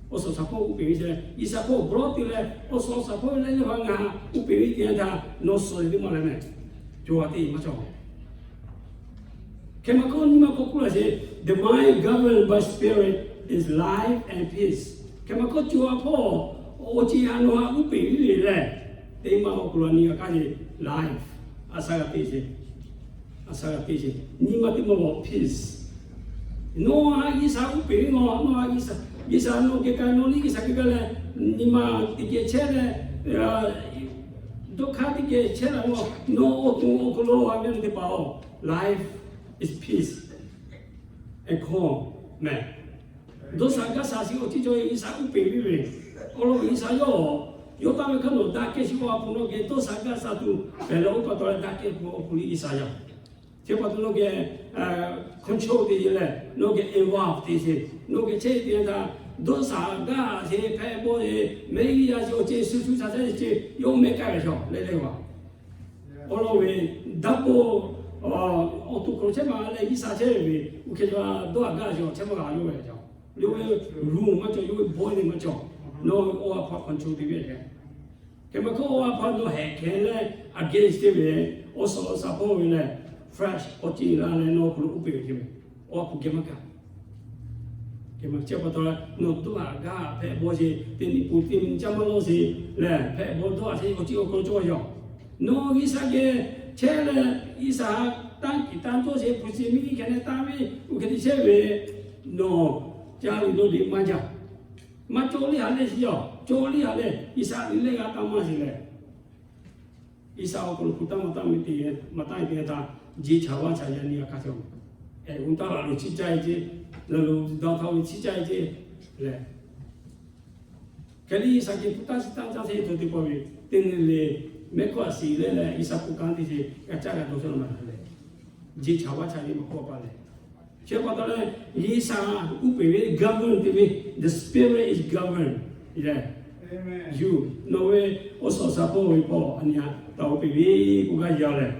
awˬ suhˍ shaˍ hpawˇ uˉ peˍ viˉ sheˍ lehˬ, G'uiˬsha hpawˇ bvuhꞈ te leh awˬ suhˍ shaˍ hpawˇ lehˬ lehˬ ha ngaˬ ha uˉ peˍ viˉ teˇ yanˇ htaˇ nawˬ suhˍ teˇ maˇ leh mehˍ, cawˬ a teˇ maˇ cawˬ. Hk'e maˇ k'oˆ, nyi ma k'awꞈ k'oˆ laˇ sheˍ, the mind governed by spirit is life and peace. Hk'e maˇ k'oˆ, co ha hpawˇ awˬ ceuˬ a nawˬ ha uˉ peˍ viˉ ve lehˬ, teˇ maˇ awˬ hk'aw lo nyi g'a kaˇ sheˍ, life, a shaˉ g'a te sheˍ, a shaˉ g'a te sheˍ, nyi ma teˇ maˇ g'awˬ peace. Nawˬ ha G'uiˬsha uˉ peˍ viˉ nawˬ, nawˬ ha G'uiˬsha, G'uiˬsha nawˬ geh ka nawˬ liˇ G'uiˬsha geh ka leh, nyi ma teˇ geh chehˇ leh, dawˇ hk'aˇ teˇ geh chehˇ leh nawˬ, nawˬ awˬ to awˬ hk'aw lo a ve teˇ hpaˍ-oˬ, life is peace and calm mehˍ. Dawˇ sha gaˇ sha sheˍ awˬ ceuˬ cawˬ ve G'uiˬsha uˉ peˍ viˉ ve, awˬ lawn G'uiˬsha yawˇ, yawˇ taˇ ve hk'aˇ nawˬ daꞈ kehˬ sheˍ awˬ ha hpu nawˬ geh dawˇ sha gaˇ sha tuˬ pehˬ leh oˇ pa taw leh daꞈ kehˬ hpu awˬ hpu liˇ G'uiˬsha yaˇ. Chi pa taw nawˬ geh control te sheˍ leh, nawˬ geh involve te sheˍ, nawˬ geh chehˇ te htaˇ, dawˇ sha gaˇ sheˍ hpehꞈ bawˇ sheˍ, mehˆ g'uˇ yaˇ sheˍ awˬ ceuˬ shu shu sha sha sheˍ, yawˇ mehˆ kaˇ ve chaw leh leh g'a. Awˬ lawn ve daꞈ pawˇ awˬ to hk'aw lo chehˇ ma leh G'uiˬsha chehˇ ve, oˇ hk'e dawˇ a gaˇ sheˍ awˬ chehˇ maˇ g'a yawˇ ve ca. Yawˇ ve ru maˇ cawˬ, yawˇ ve bawˇ ve maˇ cawˬ. Nawˬ awˬ ha hpu control te ve. Hk'e maˇ k'oˆ, awˬ ha hpu nawˬ hehꞈ hkehˍ leh against te ve, awˬ suhˍ awˬ shaˍ hpawˇ ve lehˬ, fresh awˬ ceuˬ la leh nawˬ hk'aw lo uˉ peˍ ve ce ve, awˬ ha hpu geh maˇ kaˇ. Chi pa taw nawˬ dawˇ a gaˇ hpehꞈ bawˇ sheˍ, teˇ nyi pun teˇ nyi caˇ maˇ lawˇ sheˍ lehˬ, hpehꞈ bawˇ dawˇ a sheˍ awˬ ceuˬ awˬ hk'aw lo cawˬ yaˇ. Nawˬ G'uiˬsha geh chehˇ leh, G'uiˬsha tanˇ kiˍ tanˇ cawˇ sheˍ, hpu shi miˇ hkeh leh tanˇ ve, oˇ hk'e te chehˇ ve, nawˬ ca liꞈ lo liꞈ maˇ jaˇ. Maˇ cawˬ liˇ ha leh sheˍ yaˇ, cawˬ liˇ ha leh G'uiˬsha liꞈ leh g'a taˇ maˇ sheˍ lehˬ, G'uiˬsha awˬ hk'aw lo hpu taˇ maˇ taˇ ve te, maˇ taˇ ve te htaˇ, jeˇ chaˍ vaˇ chaˍ yaˇ nyi a hk'a cawˬ. Eˬ, oˇ taˇ laˬ lo chiˇ caˇ e ce, laˬ lo dawˇ htaˇ ve chiˇ caˇ e ce lehˬ, hk'e liˇ G'uiˬsha geh hpu taˇ shiˍ taˇ caˇ sheˍ to teˇ pawˆ ve, teˇ nyi le mehˆ hkawˇ a shiˍ leh leh G'uiˬsha hpu kanˉ te sheˍ g'a caˇ g'a dawˇ sheˍ la ma lehˬ, jeˇ chaˍ vaˇ chaˍ yaˇ maˇ k'oˆ pa lehˬ, chi pa taw leh G'uiˬsha uˉ peˍ ve govern te ve, the spirit is govern lehˬ, yuˬ nawˬ ve awˬ suhˍ shaˍ hpawˇ ve hpawˇ a nyi a taˍ uˉ peˍ ve k'oˆ gaˇ yaˇ lehˬ,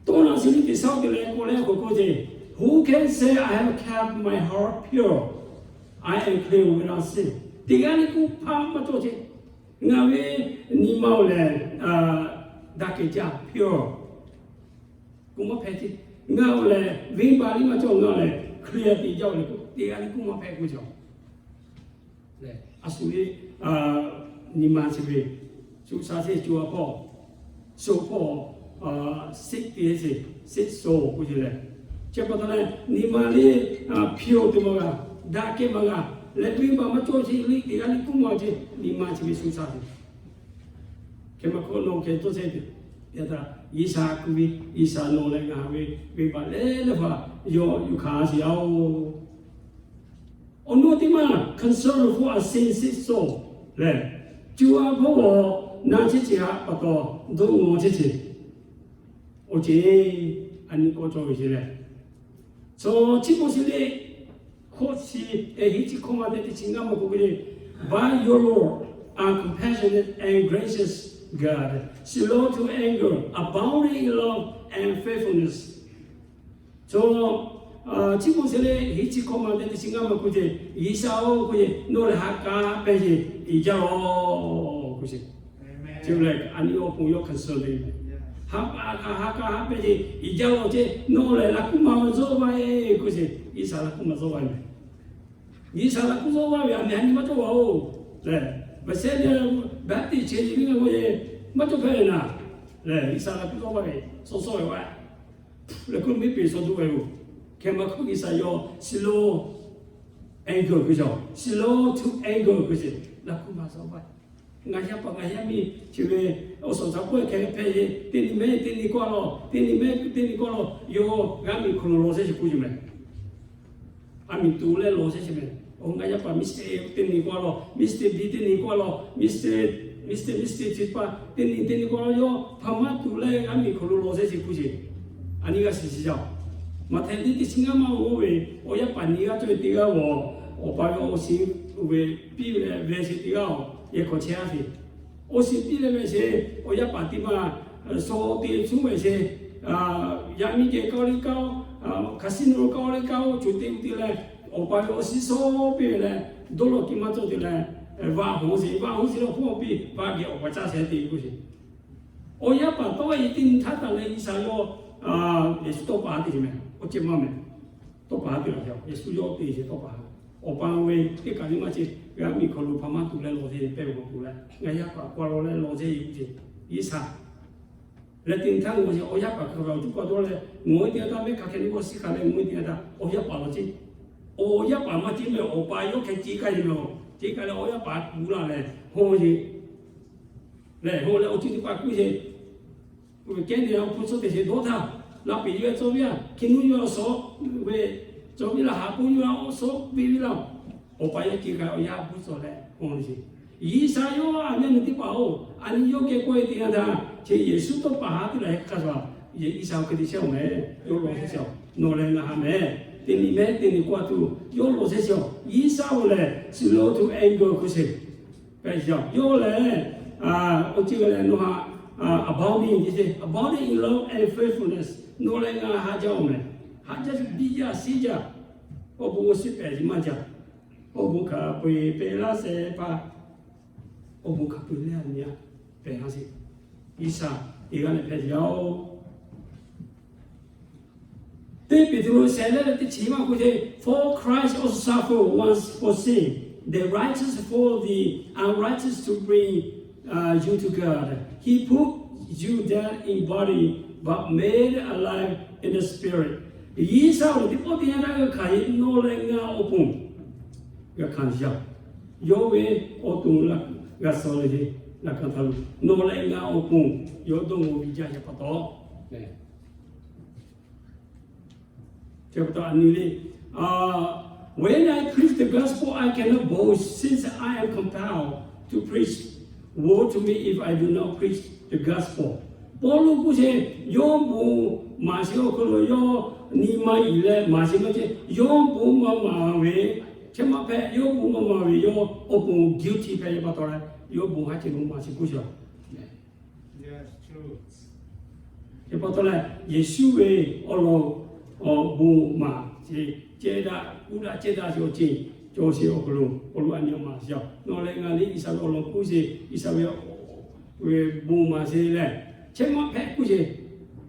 tawˇ na shiˍ liˇ teꞈ shaˉ te leh k'oˆ leh k'oˆ k'oˆ ce, Who can say I have kept my heart pure? I am clean without sin. Teˇ g'aˇ le k'oˆ hpaˇ maˇ cawˬ ce. Ngaˬ ve nyi ma-oˬ lehˬ, daꞈ kehˬ jaˇ, pure k'oˆ maˇ hpehꞈ ce. Ngaˬ-oˬ lehˬ venˇbaˆ liˇ maˇ cawˬ, ngaˬ lehˬ clear te jaˇ-oˬ leh k'oˆ, teˇ g'aˇ le k'oˆ maˇ hpehꞈ k'oˆ ce. Lehˬ, a shu ve nyi ma chi ve, shu sha sheˍ co ha hpawˇ, sho hpawˇ, six te sheˍ, six soul k'oˆ ce lehˬ, chi pa taw leh nyi ma le, pure te maˇ g'a, daꞈ kehˬ maˇ g'a leh, venˇbaˆ maˇ cawˬ sheˍ le, teˇ g'aˇ le k'oˆ maˇ ce. Nyi ma chi ve shu sha sheˍ. Hk'e maˇ hk'oˆ nawˬ hk'e tawˇ chehˇ te, yaꞈ htaˇ G'uiˬsha ku ve, G'uiˬsha nawˬ leh ngaˬ ve venˇbaˆ leh leh hpaˍ yawˇ yuˬ hkanˍ sheˍ yaˇ-oˬ. Awˬ naw teˇ maˇ concern for a sin sick soul lehˬ, co ha hpawˇ g'awˬ na chehˇ ce haꞈ pa taw, dawˇ ngaw chehˇ ce. Awˬ ceˬ, a nyi k'awꞈ cawˬ ve ce lehˬ, chaw chi k'oˆ sheˍ le, hkawˇ chi, eˬ, hiˉ chi hkawˇ maˇ te teˇ chi ngaˇ maˇ k'oˆ ve le, But your Lord are compassionate and gracious God, slow to anger, abounding in love and faithfulness. Chaw chi k'oˆ sheˍ le, hiˉ chi hkawˇ maˇ te teˇ chi ngaˇ maˇ k'oˆ ce, G'uiˬsha-oˬ k'oˆ ce, nawˬ lehˬ ha k'a pehˇ ce, iˍ jaˇ lawˬ k'oˆ ce. Chi lehˬ a nyi awˬ pon yawˇ hkanˍ suh ve, ha k'a ha k'a ha pehˇ ce, iˍ jaˇ lawˬ ce, nawˬ lehˬ laꞈ kuˉ maˬ zawˇ vaˇ e k'oˆ ce. G'uiˬsha laꞈ kuˉ maˬ zawˇ vaˇ ve, G'uiˬsha laꞈ kuˉ zawˇ vaˇ ve a mehˍ a nyi maˇ cawˬ vaˇ-oˬ lehˬ, Baˍsehˇdeˇ baˆtiˆ chehˇ ve ngaˬ k'oˆ ve maˇ cawˬ hpehˇ ve naˍ lehˬ, G'uiˬsha laꞈ kuˉ zawˇ vaˇ ve, sawˇ sawˇ ve vaˇ lehˬ, k'oˆ miˉ peˍ sawˇ duˇ ve-oˬ. Hk'e maˇ hk'oˆ G'uiˬsha yawˇ slow anger k'oˆ ce, slow to anger k'oˆ ce, laꞈ kuˉ maˬ zawˇ vaˇ. Ngaˬ yaˇ paˍ ngaˬ yaˇ miˇ chi ve awˬ suhˍ shaˍ pawehˇ hkeh hpehꞈ ve, teˇ nyi mehˉ teˇ nyi k'oˆ law, teˇ nyi mehˉ teˇ nyi k'oˆ law, yawˇ g'aˇ miˬ hk'aw lo law sheˍ sheˍ k'oˆ ce mehˍ. G'aˇ miˬ tuˬ leh law sheˍ sheˍ mehˍ. Awˬ, ngaˬ yaˇ paˍ miˉ sheˍ teˇ nyi k'oˆ law, miˉ sheˍ biˇ teˇ nyi k'oˆ law, miˉ sheˍ, miˉ sheˍ, miˉ sheˍ chi pa teˇ nyi teˇ nyi k'oˆ law, yawˇ hpaˍ maˇ tuˬ leh g'aˇ miˬ hk'aw lo law sheˍ sheˍ k'oˆ ce. A nyi g'a shiˍ shiˍ jaˇ-oˬ. Maꞈhtehˍ liꞈ teˇ chi ngaˇ maˇ g'awˇ ve, awˬ yaˇ paˍ nyi g'aˇ cawˬ ve teˇ g'aˇ g'awˬ, awˬ pa ve awˬ shiˍ ve piˇ ve leh ve sheˍ teˇ g'aˇ-oˬ, yehˬ hk'aw chehˇ a sheˍ. Oˇ shiˍ piˇ leh ve sheˍ, awˬ yaˇ paˍ teˇ maˬ shaw te cuˉ ve sheˍ, yaˇ miˇ geh kaˇ-oˬ le kaˇ-oˬ, casino kaˇ-oˬ le kaˇ-oˬ, co te u te leh, awˬ pa ve awˬ shiˍ shaw piˇ ve leh, dawˇ law kehˬ maˇ cawˬ te leh, vaꞈ hawˉ sheˍ, vaꞈ hawˉ sheˍ leh hpawˇ piˇ, vaꞈ geh awˬ pa caˇ sheh te k'oˆ sheˍ. Awˬ yaˇ paˍ tawˆ ve teˇ nyi htaˇ taˍ leh G'uiˬsha yawˇ Yeˍsuˆ tawˇ pa haˉ te sheˍ mehˍ, awˬ ceuˬ maˇ mehˍ. Tawˇ pa haˉ te la sheˍ, Yeˍsuˆ yawˇ te sheˍ tawˇ pa haˉ. Awˬ pa ve teˇ kaꞈ ve maˇ ceˇ, g'a miˬ hk'aw lo hpa maˇ tuˬ leh lawˬ sheˍ, pehˇ ve k'awꞈ tuˬ leh, ngaˬ yaˇ paˍ k'awꞈ lawˬ leh lawˬ sheˍ, G'uiˬsha leh teˇ nyi htaˇ ngaˬ awˬ yaˇ paˍ hk'a gaˬ awˬ cuˇ paˍ dawˇ leh, ngaˬ hui teˇ g'aˇ htaˇ mehˆ hk'a hkeh ni g'awˇ shiˉ hk'a leh ngaˬ hui teˇ g'aˇ htaˇ awˬ yaˇ paˍ lawˬ ceˇ. Awˬ yaˇ paˍ maˇ ceˇ mehˍ, awˬ pa yawˇ hkeh ceˇ k'ai ve mehˍ. Ceˇ k'ai leh awˬ yaˇ paˍ kuˬ la leh hawˇ sheˍ. Lehˬ, hawˇ leh awˬ ceuˬ teˇ hpaˍ k'oˆ sheˍ. Kehˉ nehˬ awˬ hpu tcuh teˇ sheˍ dawˇ htaˇ, laˇ peˍ yawˇ cawˇ ve aꞈ, hkiˬ nuˇ yawˇ awˬ suhˉ ve cawˇ ve laˇ, haˍ k'oˆ yawˇ awˬ suhˉ ve ve laˇ. Awˬ pa yawˇ ceˇ k'ai awˬ yaˇ hpu tcuh leh hawˇ sheˍ. G'uiˬsha yawˇ a mehˆ nuˬ teˇ hpaˍ-oˬ, a nyi yawˇ geh k'oˆ ve teˇ yanˇ htaˇ, chi Yeˍsuˆ tawˇ pa haˉ teˇ la hk'a shuˍ, G'uiˬsha hk'e te chehˇ-oˬ mehˍ, yawˇ lawˬ chehˇ sheˍ-oˬ, nawˬ lehˬ ngaˬ ha mehˍ, teˇ nyi mehˍ teˇ nyi k'oˆ a tuˬ yawˇ lawˬ chehˇ sheˍ-oˬ. G'uiˬsha-oˬ lehˬ, slow to anger k'oˆ sheˍ. Yawˇ lehˬ, awˬ ceuˬ lehˬ nawˬ ha, abounding, abounding in love and faithfulness, nawˬ lehˬ ngaˬ ha jaˇ-oˬ mehˍ, ha jaˇ biˇ jaˇ shiˉ jaˇ, awˬ bon awˬ shiˉ pehˍ shiˍ maˇ jaˇ, awˬ bon hk'a peu-eˬ pehˍ laˇ shehˍ hpaˇ, awˬ bon hk'a peu-eˬ leh a nyi a pehˍ laˇ sheˍ. G'uiˬsha teˇ g'aˇ leh hpehꞈ yaˇ-oˬ. Teˇ Peˍtruˆ shehˍ leh teˇ chi maˇ k'oˆ ve, For Christ also suffered once for sin, the righteous for the unrighteous, to bring uh, you to God. He put you dead in body, but made alive in the spirit. G'uiˬsha-oˬ, teˇ pawˆ teˇ yanˇ htaˇ g'a hkanˍ ve, nawˬ leh ngaˬ awˬ pon g'a hkanˍ yaˇ. Yawˇ ve awˬ to g'a suh leh ve, g'a hkanˍ htaˇ lo, nawˬ leh ngaˬ awˬ pon yawˇ dawˇ nawˬ ve jaˇ ve pa taw, When I preach the gospel, I cannot boast, since I am compelled to preach. Woe to me if I do not preach the gospel. Pawˇluꞈ k'oˆ sheˍ, yawˇ bon maˍ sheˍ awˬ hk'aw lo yawˇ nyi ma iˍ leh maˍ sheˍ maˇ ceˇ, yawˇ bon maˇ maˍ ve, chehˇ maˇ hpehꞈ, yawˇ bon maˇ maˍ ve yawˇ awˬ pon guilty hpehꞈ ve pa taw leh, yawˇ bon haˉ ceh lo maˍ sheˍ k'oˆ sheˍ. Chi pa taw leh, Yeˍsuˆ ve awˬ lawn awˬ bon maˍ sheˍ, cehˇ daꞈ k'oˆ daꞈ cehˇ daꞈ sheˍ awˬ ceuˬ cawˬ sheˍ awˬ hk'aw lo, awˬ lawn a nyi maˍ sheˍ. Nawˬ leh ngaˬ liˇ G'uiˬsha ve awˬ lawn k'oˆ sheˍ, G'uiˬsha ve bon maˍ sheˍ leh, chehˇ maˇ hpehꞈ k'oˆ sheˍ.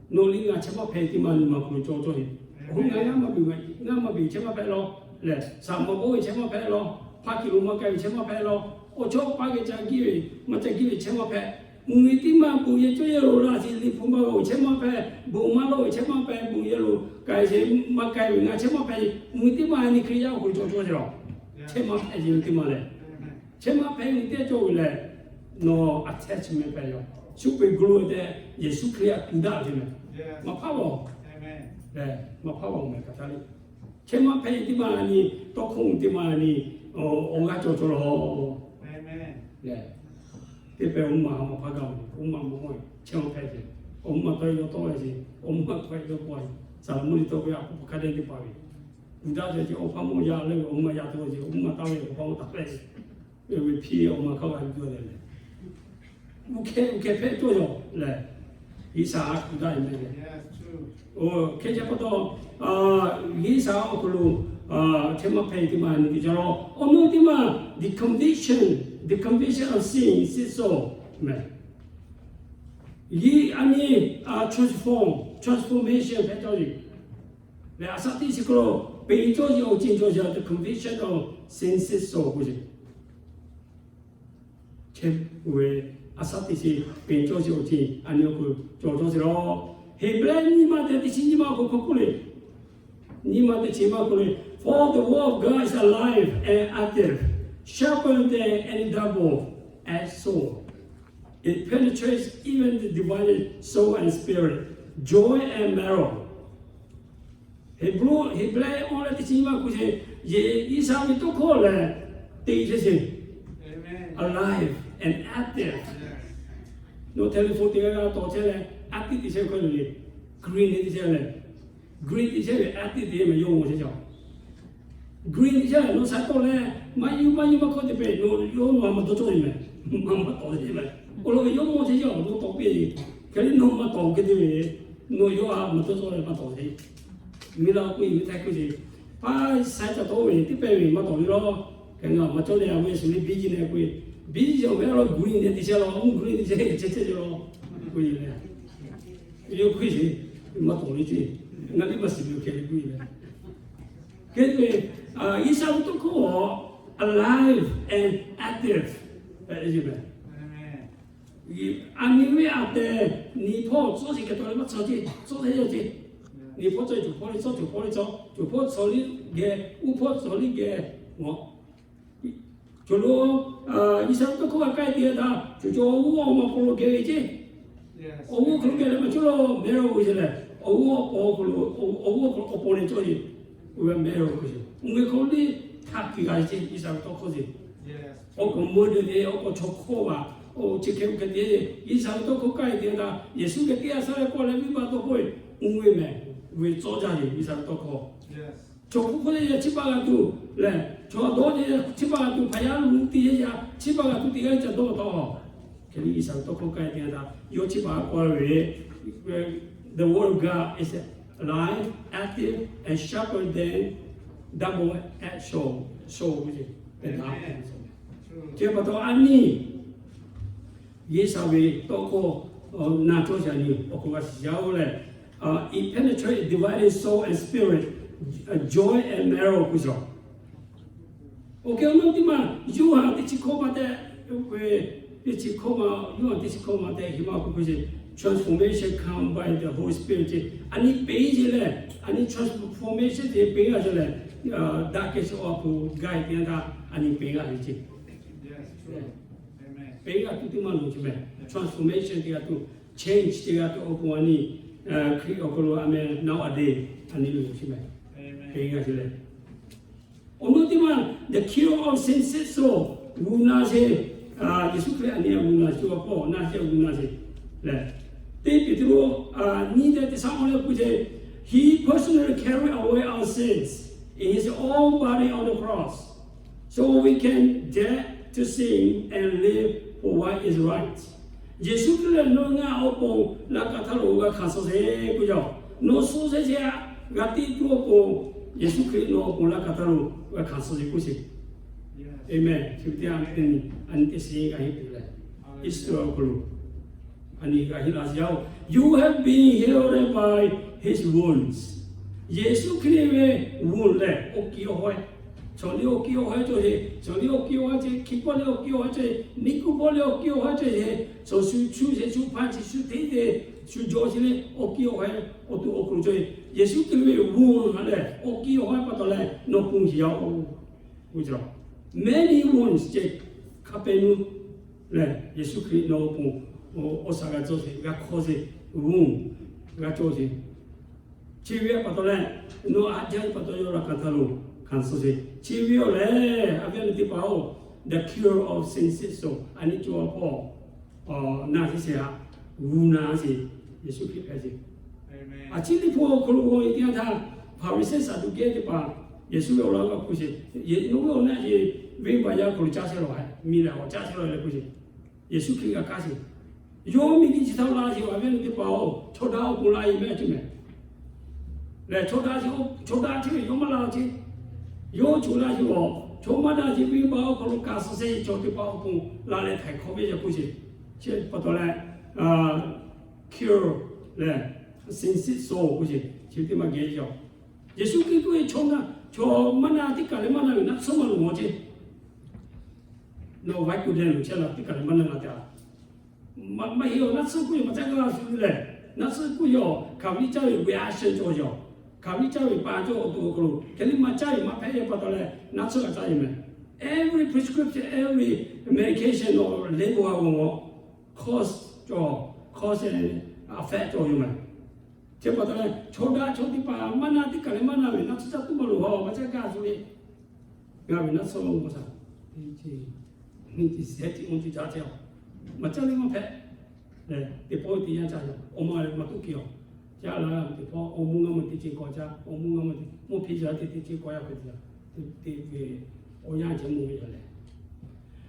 Nawˬ liˇ ngaˬ chehˇ maˇ hpehꞈ teˇ maˇ nyi ma hk'aw lo cawˬ cawˬ sheˍ. Oˇ ngaˬ maˇ beuꞈ, ngaˇ maˇ beuꞈ chehˇ maˇ hpehꞈ law lehˬ, shaˍ maꞈ bawˆ ve chehˇ maˇ hpehꞈ law, hpaˇ kiˬ lo maˇ k'ai ve chehˇ maˇ hpehꞈ law, awˬ chawˇ paˇ geh ca giˇ ve maˇ ca giˇ ve chehˇ maˇ hpehꞈ. Mvuhˇmiˬ teˇ maˇ bon yehˬ cawˇ yehˬ lo laˇ sheˍ, liꞈ hpu maˇ g'awˬ chehˇ maˇ hpehꞈ, bon maˇ lawˇ ve chehˇ maˇ hpehꞈ, bon yehˬ lo k'ai sheˍ maˇ k'ai ve ngaˬ chehˇ maˇ hpehꞈ. Mvuhˇmiˬ teˇ maˇ nyi Hkriꞈ yaˇ awˬ hk'aw lo cawˬ cawˬ sheˍ law. Chehˇ maˇ hpehꞈ ve teˇ maˇ lehˬ, chehˇ maˇ hpehꞈ ve teˇ cawˇ ve lehˬ, nawˬ attachment hpehꞈ ve yoˬ. Shu peˬ g'uˇ lo tehꞈ Yeˍsuˆ Hkriꞈ htaꞈ kuˬ daꞈ ve mehˍ. Maꞈ hpaˇ g'awˬ, maꞈ hpaˇ g'awˬ mehˍ kaꞈ taˇ le. Chehˇ maˇ hpehꞈ ve teˇ maˇ nyi, tawˇ hkawˇ teˇ maˇ nyi, awˬ g'aˇ cawˬ cawˬ law. Teˇ pehˍ awˬ mvuhˇ maˬ ha maˇ hpaˇ gaˇ ve, awˬ mvuhˇ maˬ mawˬ ve chehˇ maˇ hpehꞈ ve, awˬ mvuhˇ maˬ tawˆ e yaw tawˆ ve, awˬ mvuhˇ maˬ tawˆ e yaw tawˆ ve, Saˍlaꞈmonˇ liꞈ tawˆ ve a k'oˆ hk'a dehꞈ teˇ hpaˍ ve, kuˬ daꞈ ve awˬ hpaˇ mawˇ yaˇ leh ve awˬ mvuhˇ maˬ yaˇ tuˬ ve, awˬ mvuhˇ maˬ taˇ ve awˬ hpaˇ mawˇ taˇ hpehꞈ ve, ve hpiˇ awˬ maˬ hk'a g'a yuˬ tuˬ leh, uˇ hkehˇ uˇ hkehˇ hpehꞈ cawˇ yaw leh, G'uiˬsha a kuˬ daꞈ ve mehˍ leh, hkehˇ ca pa taw, G'uiˬsha awˬ hk'aw lo chehˇ maˇ hpehꞈ ve teˇ maˇ nyi teˇ ca law. Awˬ naw teˇ maˇ, the conviction, the conviction of sin, sin so mehˍ. Yehˬ a nyi transform, transformation hpehꞈ cawˇ ve lehˬ, a shaꞈ teꞈ chi hk'aw lo peꞈ cawˇ ve awˬ ceuˬ cawˬ ve, the conviction of sin, sin so k'oˆ ve, chehˇ ve a shaꞈ teꞈ chi peꞈ cawˇ ve awˬ ceuˬ a nyi awˬ hk'aw lo cawˬ cawˇ sheˍ law. Heˍbrehˇ nyiˇ maˇ teꞈ teˇ chi nyiˇ maˇ awˬ hk'aw lo k'oˆ le, nyiˇ maˇ teˇ chi maˇ k'oˆ le, For the word of God is alive and active, sharper than any double-edged sword. It penetrates even the dividing soul and spirit, joint and marrow. Heˍbrehˇ awˬ leh teˇ chi nyiˇ maˇ k'oˆ sheˍ, G'uiˬsha ve tawˇ hkawˇ lehˬ, te chehˇ sheˍ, alive and active. Nawˬ telephone teˇ g'aˇ g'aˇ tawˍ chehˇ leh, active te chehˇ ve hk'e le, green te chehˇ leh, green te chehˇ ve active te mehˍ yawˇ g'awˬ chehˇ ca. Green te chehˇ leh nawˬ sha tawˆ leh, maˇ yuˇ maˇ yuˇ maˇ hkawˇ te pehꞈ, nawˬ yawˇ nawˬ ha maˇ dawˇ cawˇ ve mehˍ, maˇ maˇ tawˍ te chehˇ mehˍ. Awˬ lawn ve yawˇ mawˇ chehˇ yaˇ awˬ to tawˍ piˇ, hk'e le nawˬ maˇ tawˍ hk'e te ve, nawˬ yawˇ a maˇ tawˇ tawˆ leh maˇ tawˍ ve, miˬ laˇ k'oˆ ve htaˇ hkui ce, hpaˇ saiˉ ca tawˆ ve teˇ pehˇ ve maˇ tawˍ ve law. Hk'e ngaˬ maˇ cawˇ leh a ve shu le biˇ jiˇ leh k'oˆ ve, biˇ jiˇ awˬ ve a law gu nyi leh te chehˇ law, mvuhˇ gu le te chehˇ chehˇ chehˇ ve law, k'oˆ ve le. Yawˇ hkui ce, maˇ tawˍ ve ce, ngaˬ liˇ maˇ shiˍ ve hk'e le k'oˆ ve le. Hk'e te, G'uiˬsha ve tawˇ hkawˇ a alive and active, a nyi ve a tehˬ, nyi hpawˇ tcuhˉ sheˍ kehˬ taw leh maˇ tcuhˉ ce, tcuhˉ te yaˇ ce. Nyi hpawˇ tcuhˉ, cawˬ hpawˇ le tcuhˉ, cawˬ hpawˇ le tcuhˉ, cawˬ hpawˇ tcuhˉ liˇ geh, uˉ hpawˇ tcuhˉ liˇ geh, a cawˬ lo, G'uiˬsha ve tawˇ hkawˇ g'a k'ai te htaˇ, cawˬ cawˬ awˬ g'uˇ awˬ ma hk'aw lo geh ve ce. Awˬ g'uˇ hk'aw lo geh leh maˇ cawˬ lo, mehˆ g'uˇ ce lehˬ, awˬ g'uˇ awˬ paw hk'aw lo, awˬ g'uˇ awˬ paw leh cawˬ ve, mehˆ g'uˇ ce. Awˬ g'uˇ hk'aw lo le htaˇ hkiˬ g'a ce, G'uiˬsha ve tawˇ hkawˇ ce. Awˬ kaꞈ mawˇ de ve, awˬ kaꞈ chaw hkawˇ a, awˬ chi hk'e hk'e te, G'uiˬsha ve tawˇ hkawˇ k'ai te htaˇ, Yeˍsuˆ geh teˇ g'aˇ saˉ leh kawˆ leh venˇbaˆ tawˇ hkawˇ ve, mvuhˇ ve mehˍ ve tcuhˉ jaˇ ve G'uiˬsha ve tawˇ hkawˇ. Chaw hk'oˆ hk'oˆ leh yaˇ chi pa g'a tuˬ lehˬ, chaw dawˇ leh chi pa g'a tuˬ hpaˍ yaˇ luˬ te yaˇ chi pa g'a tuˬ teˇ g'aˇ ca dawˇ taw. Hk'e le G'uiˬsha ve tawˇ hkawˇ k'ai te htaˇ, yawˇ chi pa k'oˆ ve, The word of God is alive, active, and sharper than double-edged sword. Chi pa taw a nyi G'uiˬsha ve tawˇ hkawˇ na cawˇ shaˍ nyi awˬ hk'aw g'a shiˍ yaˇ oˬ lehˬ, it penetrates dividing soul and spirit, joint and marrow k'oˆ shaˍ. Oˇ hk'e awˬ naw teˇ maˬ Yoˇhanˬ teˇ chi hkawˇ ma tehꞈ, teˇ chi hkawˇ ma, Yoˇhanˬ teˇ chi hkawˇ ma tehꞈ hk'e maˇ k'oˆ k'oˆ ce, transformation come by the Holy Spirit ce. A nyi peꞈ ce lehˬ, a nyi transformation ce peꞈ g'a ce lehˬ, daꞈ kehˬ chi awˬ hk'aw gaˬ te htaˇ a nyi peꞈ g'a ve ce. Peꞈ g'a tuˬ teˇ maˇ loˍ ce mehˍ. Transformation te g'a tuˬ, change te g'a tuˬ awˬ pon a nyi, Hkriꞈ awˬ hk'aw lo a mehˍ nowadays a nyi loˍ ce mehˍ. Peꞈ g'a ce lehˬ, awˬ naw teˇ maˬ the cure of sin sick soul, g'uˬ na ce, Yeˍsuˆ Hkriꞈ a nyi g'uˬ na ce, awˬ hpawˇ na ce g'uˬ na ce lehˬ, teˇ Peˍtruˆ nyiˇ tehꞈ teˇ shaˉ awˬ leh k'oˆ ce, He personally carried away our sins in His own body on the cross, so we can dead to sin and live for what is right. Yeˍsuˆ Hkriꞈ lehˬ nawˬ ngaˬ awˬ pon laˇ kaꞈ htaˇ lo g'a hkanˍ suh sheˍ k'oˆ yaˇ, nawˬ suh sheˍ sheˍ a, g'a tiˇ tuˬ awˬ pon, Yeˍsuˆ Hkriꞈ nawˬ awˬ pon laˇ kaꞈ htaˇ lo g'a hkanˍ suh sheˍ k'oˆ sheˍ. Aˍmenˍ. Chi ve teˇ yanˇ a nyi teˇ shiˍ g'a henˇ tuˬ lehˬ, Iˉsaˍreˍlaˆ awˬ hk'aw lo a nyi g'a henˇ la sheˍ yaˇ oˬ, You have been healed by His wounds. Yeˍsuˆ Hkriꞈ ve wound lehˬ awˬ kiˇ awˬ hawˉ, chaw liˇ awˬ kiˇ awˬ hawˉ cawˬ sheˍ, chaw liˇ awˬ kiˇ awˬ hawˉ cawˬ sheˍ, hkiˇ pawˆ liˇ awˬ kiˇ awˬ hawˉ cawˬ sheˍ, niˆ kuˆ pawˆ liˇ awˬ kiˇ awˬ hawˉ cawˬ sheˍ, chaw shu chu sheˍ, shu hpaˇ chi shu hteˇ te, shu jaw chi le awˬ kiˇ awˬ hawˉ awˬ to awˬ hk'aw lo cawˬ sheˍ. Yeˍsuˆ Hkriꞈ ve wound lehˬ awˬ kiˇ awˬ hawˉ pa taw leh nawˬ pon sheˍ yaˇ oˬ k'oˆ ce. Many wounds ce, hk'a peu nuˇ lehˬ Yeˍsuˆ Hkriꞈ nawˬ awˬ pon awˬ shaˍ g'a cawˬ sheˍ, g'a hk'aw sheˍ, wound g'a cawˬ sheˍ. Chi ve pa taw leh, nawˬ a jaˇ ve pa taw yawˇ laˇ kaꞈ htaˇ lo hkanˍ suh sheˍ. Chi ve awˬ lehˬ a viˉ a nyi teˇ hpaˍ-oˬ, the cure of sin sick soul, a nyi cawˬ a hpawˇ na sheˍ sheˍ haꞈ, g'uˬ na sheˍ, Yeˍsuˆ Hkriꞈ hpehꞈ sheˍ. A ciˉ teˇ hpawˇ awˬ hk'aw lo g'aw e teˇ yanˇ htaˇ, Hpaˍriˍsehˇ Saˍduˆkehˇ teˇ hpaˍ Yeˍsuˆ ve awˬ lawn g'a hpu sheˍ, nawˬ ve awˬ na yeˬ venˇbaˆ yaˇ hk'aw lo caˇ chehˇ lawˬ, miˬ lehˬ awˬ caˇ chehˇ lawˬ leh k'oˆ sheˍ. Yeˍsuˆ Hkriꞈ g'a kaˇ sheˍ. Yawˇ miˬguiˬ chi htaꞈ la sheˍ, a viˉ a nyi teˇ hpaˍ-oˬ, chaw daꞈ awˬ pon la e mehˆ a cuˇ mehˍ. Lehˬ chaw daꞈ chi, chaw daꞈ chi ve yawˇ maˇ la ce. Yawˇ choˬ la sheˍ awˬ, chaw maˇ daꞈ sheˍ venˇbaˆ awˬ hk'aw lo kaꞈ suh sheˍ, chaw teˇ hpaˍ awˬ pon la leh htaiˍ hk'awꞈ ve yaˇ k'oˆ sheˍ. Chi pa taw leh, cure lehˬ, sin sick soul k'oˆ sheˍ, chi teˇ maˇ geh yaˇ. Yeˍsuˆ Hkriꞈ k'oˆ ve, chaw na, chaw maˇ na teˇ kaˬ leh maˇ na ve naˆ tsuhˇ maˇ loˍ a ce. Nawˬ vaiˉ kuˬ deh loˍ chehˇ la teˇ kaˬ leh maˇ na la te a. Maˇ heˆ awˬ, naˆ tsuhˇ k'oˆ ve maˇ caˇ g'a shu lehˬ, naˆ tsuhˇ k'oˆ ve awˬ hkaˍ ve caˇ ve ve a sheh cawˬ yaˇ, hkaˍ ve caˇ ve pa cawˇ awˬ to awˬ hk'aw lo hk'e le maˇ caˇ ve maˇ hpehꞈ ve pa taw leh naˆ tsuhˇ g'a caˇ ve mehˍ. Every prescription, every medication or label a g'aw g'aw, cause cawˬ, cause and effect cawˬ yoˬ mehˍ. Chi pa taw leh chaw daꞈ chaw teˇ hpaˍ maˇ na teˇ kaˬ leh maˇ na ve naˆ tsuhˇ caˇ tuˬ maˇ loˍ a, maˇ caˇ g'a shu le. Ngaˬ ve naˆ tsuhˇ lo g'aw shaˍ, nyi chi, nyi chi shehˆ chi oˇ chi caˇ chehˇ a, maˇ caˇ le maˇ hpehꞈ. Teˇ pawˆ teˇ yanˇ caˇ yaˇ, awˬ ma leh maˇ tuˆ ke a. Caˇ la teˇ pawˆ awˬ mvuhˇ ngaˇ mvuhˇ teˇ ceuˬ k'awꞈ caˇ, awˬ mvuhˇ ngaˇ mvuhˇ teˇ mvuhˇ hpeˇ yaˇ teˇ teˇ ceuˬ k'awꞈ yaˇ hpehꞈ te yaˇ, teˇ ve awˬ yanˇ ceh mvuhˇ ve yaˇ lehˬ,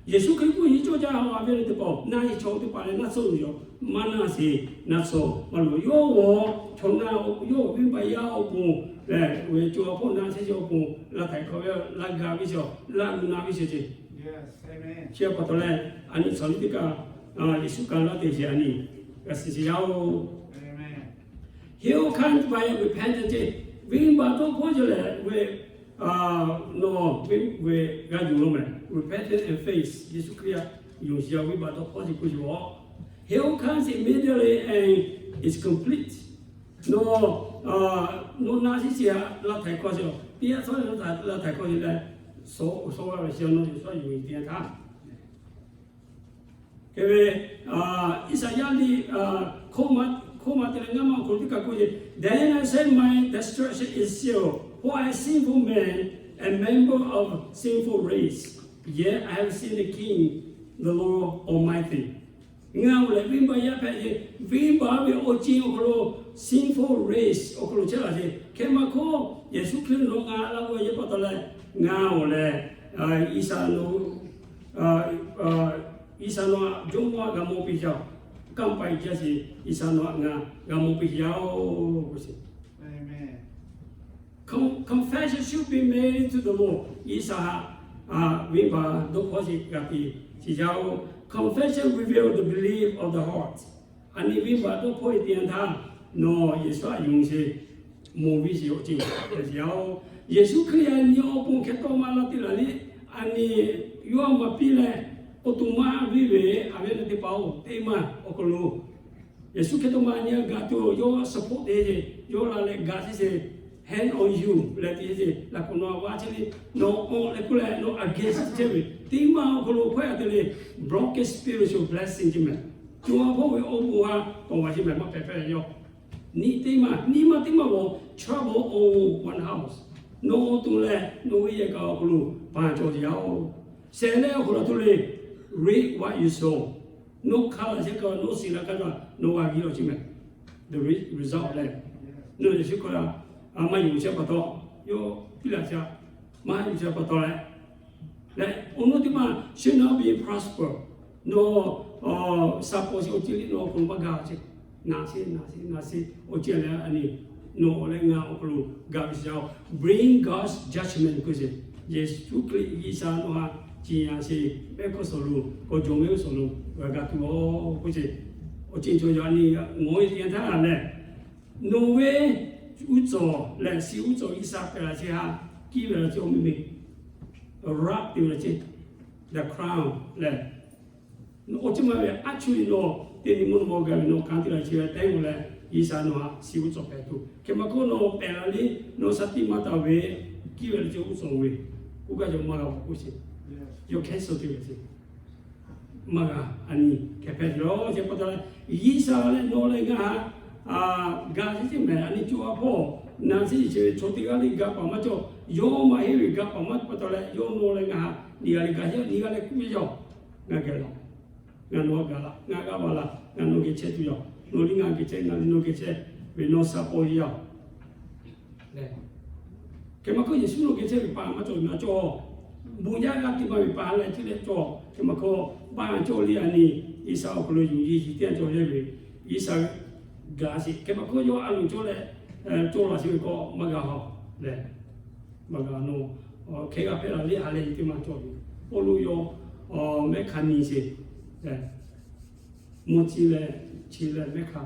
Yeˍsuˆ Hkriꞈ k'oˆ ve, cawˇ jaˇ ve le teˇ pawˆ, na-e chaw teˇ hpaˍ leh naˆ tsuhˇ yoˬ, maˇ naˆ sheˍ, naˆ tsuhˇ maˇ loˍ. Yawˇ g'awˬ chaw na, yawˇ venˇbaˆ yaˇ awˬ pon lehˬ, ve co a hpawˇ na chehˇ ve awˬ pon laˇ htaiˍ hk'awꞈ ve, laˇ gaˬ ve sheˍ, laˇ lu na ve sheˍ ce. Chi pa taw leh, a nyi shawˍ liˇ teˇ kaꞈ, Yeˍsuˆ kaꞈ laˇ te sheˍ, a nyi g'a shiˍ sheˍ yaˇ-oˬ. He'll come by repentance ce. Venˇbaˆ dawˇ hpawˇ ce lehˬ ve, nawˬ ve g'a yuˬ lo mehˍ, repentance and faith. Yeˍsuˆ Hkriꞈ a yonˍ sheˍ yaˇ venˇbaˆ dawˇ hpawˇ ce k'oˆ yoˬ. He'll come immediately and is complete. Nawˬ, nawˬ na shiˉ sheˍ a, laˇ htaiˍ hkawˇ sheˍ, teˇ yanˇ shawˉ laˇ htaiˍ hkawˇ sheˍ leh, shawˉ g'aˇ ve sheˍ nawˬ Yeˍsuˆ a yonˍ ve teˇ yanˇ htaˇ Hk'e ve, Iˉsaˍyaˆ liꞈ hkawˇ ma, hkawˇ ma te leh ngaˇ ma awˬ hk'aw lo teˇ kaꞈ k'oˆ ve, Then I said, My destruction is sure, for I am sinful man, a member of sinful race. Yet I have seen the King, the Lord Almighty. Ngaˬ-oˬ lehˬ venˇbaˆ yaˇ hpehꞈ ve, venˇbaˆ ve awˬ ceuˬ awˬ hk'aw lo, sinful race awˬ hk'aw lo chehˇ laˇ sheˍ. Hk'e maˇ hkawˇ, Yeˍsuˆ Hkriꞈ nawˬ ngaˬ laˇ g'awˇ yehˬ pa taw leh, ngaˬ-oˬ lehˬ, Iˉsaˍ nawˬ, Iˉsaˍ nawˬ htaꞈ jawˇmawˇ g'a mawˬ piˇ jaˇ-oˬ. Kanˇ paˆ jaˇ sheˍ, Iˉsaˍ nawˬ htaꞈ ngaˬ g'a mawˬ piˇ jaˇ-oˬ k'o sheˍ. Confession should be made to the Lord. Iˉsaˍ htaꞈ venˇbaˆ dawˇ hpawˇ sheˍ g'a te sheˍ jaˇ-oˬ. Confession reveal the belief of the heart. A nyi venˇbaˆ dawˇ hpawˇ ve teˇ yanˇ htaˇ, nawˬ Yeˍsuˆ htaꞈ yonˍ sheˍ, mawˬ ve sheˍ awˬ ceuˬ hpehꞈ jaˇ-oˬ. Yeˍsuˆ Hkriꞈ a nyi awˬ pon hk'e tawˇ maˇ laˇ te laˬ le. A nyi yawˇ maˇ piˇ leh, awˬ to maˇ viˇ ve, a ve na teˇ hpaˍ-oˬ, teˇ maˇ awˬ hk'aw lo Yeˍsuˆ Hkriꞈ tawˇ maˇ nyi a gaˬ tuˬ yawˇ support te ce, yawˇ la leh gaˬ sheˍ ce, hand on you leh te ce, laꞈ k'awꞈ nawˬ a va chehˇ le, nawˬ awˬ leh k'oˆ leh nawˬ against chehˇ ve, teˇ maˇ awˬ hk'aw lo hkawehˇ a te le, blockade spiritual blessing ce mehˍ. Co a hpawˇ ve awˬ bon a tawˍ a ce mehˍ maˇ hpehꞈ hpehꞈ yaˇ. Nyi teˇ maˇ, nyi maˇ teˇ maˇ g'awˬ trouble on one house. Nawˬ awˬ to leh nawˬ ve yehˬ kaꞈ awˬ hk'aw lo paˍ cawˬ yaˇ-oˬ. Shehˍ leh awˬ hk'aw lo to le, reap what you sow. Nawˬ hk'a laˬ shehˍ kaꞈ nawˬ shiˍ laˬ kaꞈ nawˬ g'a viˇ law ce mehˍ. The result leh, nawˬ Yeˍsuˆ Hkriꞈ a maˇ yonˍ chehˇ pa taw, yawˇ piˇ laˬ ca, maˇ yonˍ chehˇ pa taw leh, leh awˬ naw teˇ maˇ should not be prosper. Nawˬ sha paw sheˍ awˬ ceuˬ le nawˬ awˬ hk'aw lo maˇ gaˬ ce. Na sheˍ, na sheˍ, na sheˍ awˬ ceuˬ leh a nyi nawˬ awˬ leh ngaˬ awˬ hk'aw lo gaˬ ve sheˍ yaˇ-oˬ. Bring God's judgment k'oˆ sheˍ. Yeˍsuˆ Hkriꞈ G'uiˬsha nawˬ htaꞈ ciˍ yanˍ sheˍ, mehˆ hkawˇ suhˍ lo, k'awꞈ jawˬ mehˆ suhˍ lo g'a ga tuˬ-oˬ k'oˆ sheˍ. Awˬ ceuˬ cawˬ yaꞈ nyi ngawˬ ve teˇ yanˇ htaˇ lehˬ, nawˬ ve uˉ cawˬ lehˬ, shi uˉ cawˬ G'uiˬsha pehˍ laˬ ce ha, kiˇ ve laˬ ce awˬ mvuhˇmiˬ, wrap te ve laˬ ce, the crown lehˬ, awˬ ceuˬ maˇ ve actually nawˬ teˇ nyi mvuhˇ naw ma gaˬ ve nawˬ kanˉ te laˬ ce ve teˇ g'aˇ leh, G'uiˬsha nawˬ htaꞈ shi uˉ cawˬ pehˍ tuˬ. Hk'e maˇ k'oˆ, nawˬ pehˍ laˬ le, nawˬ shaˍ tiꞈ maˇ taˍ ve, kiˇ ve laˬ ce uˉ cawˬ ve, k'oˆ gaˇ cawˬ maˇ g'a k'oˆ sheˍ. Yawˇ cancel te ve ce. Maˇ g'a, a nyi hk'e hpehꞈ ve yoˬ ce pa taw leh, G'uiˬsha leh nawˬ leh ngaˬ htaꞈ ga sheˍ ce mehˍ. A nyi co a hpawˇ na sheˍ ce ve chaw teˇ g'aˇ le ga paˍ maˇ cawˬ. Yawˇ maˇ heˆ ve ga paˍ maˇ pa taw leh, yawˇ nawˬ leh ngaˬ htaꞈ nyi g'a leh ga sheˍ, nyi g'a leh k'oˆ ve yoˬ. Ngaˬ geh laˬ, ngaˬ nawˬ g'a laˬ, ngaˬ g'a va laˬ, ngaˬ nawˬ geh chehˇ tuˬ yoˬ. Nawˬ liˇ ngaˬ geh chehˇ, ngaˬ liˇ nawˬ geh chehˇ ve nawˬ sha paw yaˇ-oˬ. Hk'e maˇ hkawˇ, Yeˍsuˆ nawˬ geh chehˇ ve paˍ maˇ cawˬ, ngaˬ cawˬ. Bon yaˇ g'a te maˇ ve paˍ leh ce leh cawˬ. Hk'e maˇ hkawˇ, paˍ cawˬ le a nyi, G'uiˬsha awˬ hk'aw lo yuˬ yeˬ yuˬ te cawˬ yehˇ ve, G'uiˬsha ga sheˍ. Hk'e maˇ hkawˇ, yawˇ a loˍ cawˬ leh cawˬ laˬ sheˍ ve k'o maˇ g'a haw leh, maˇ g'a nawˬ hk'e g'a hpehꞈ laˬ le, ha leh teˇ maˇ cawˬ ve. Pawˇluꞈ yawˇ mehˆ hk'a nyi sheˍ. Mvuhˇ chi leh, chi leh mehˆ hk'a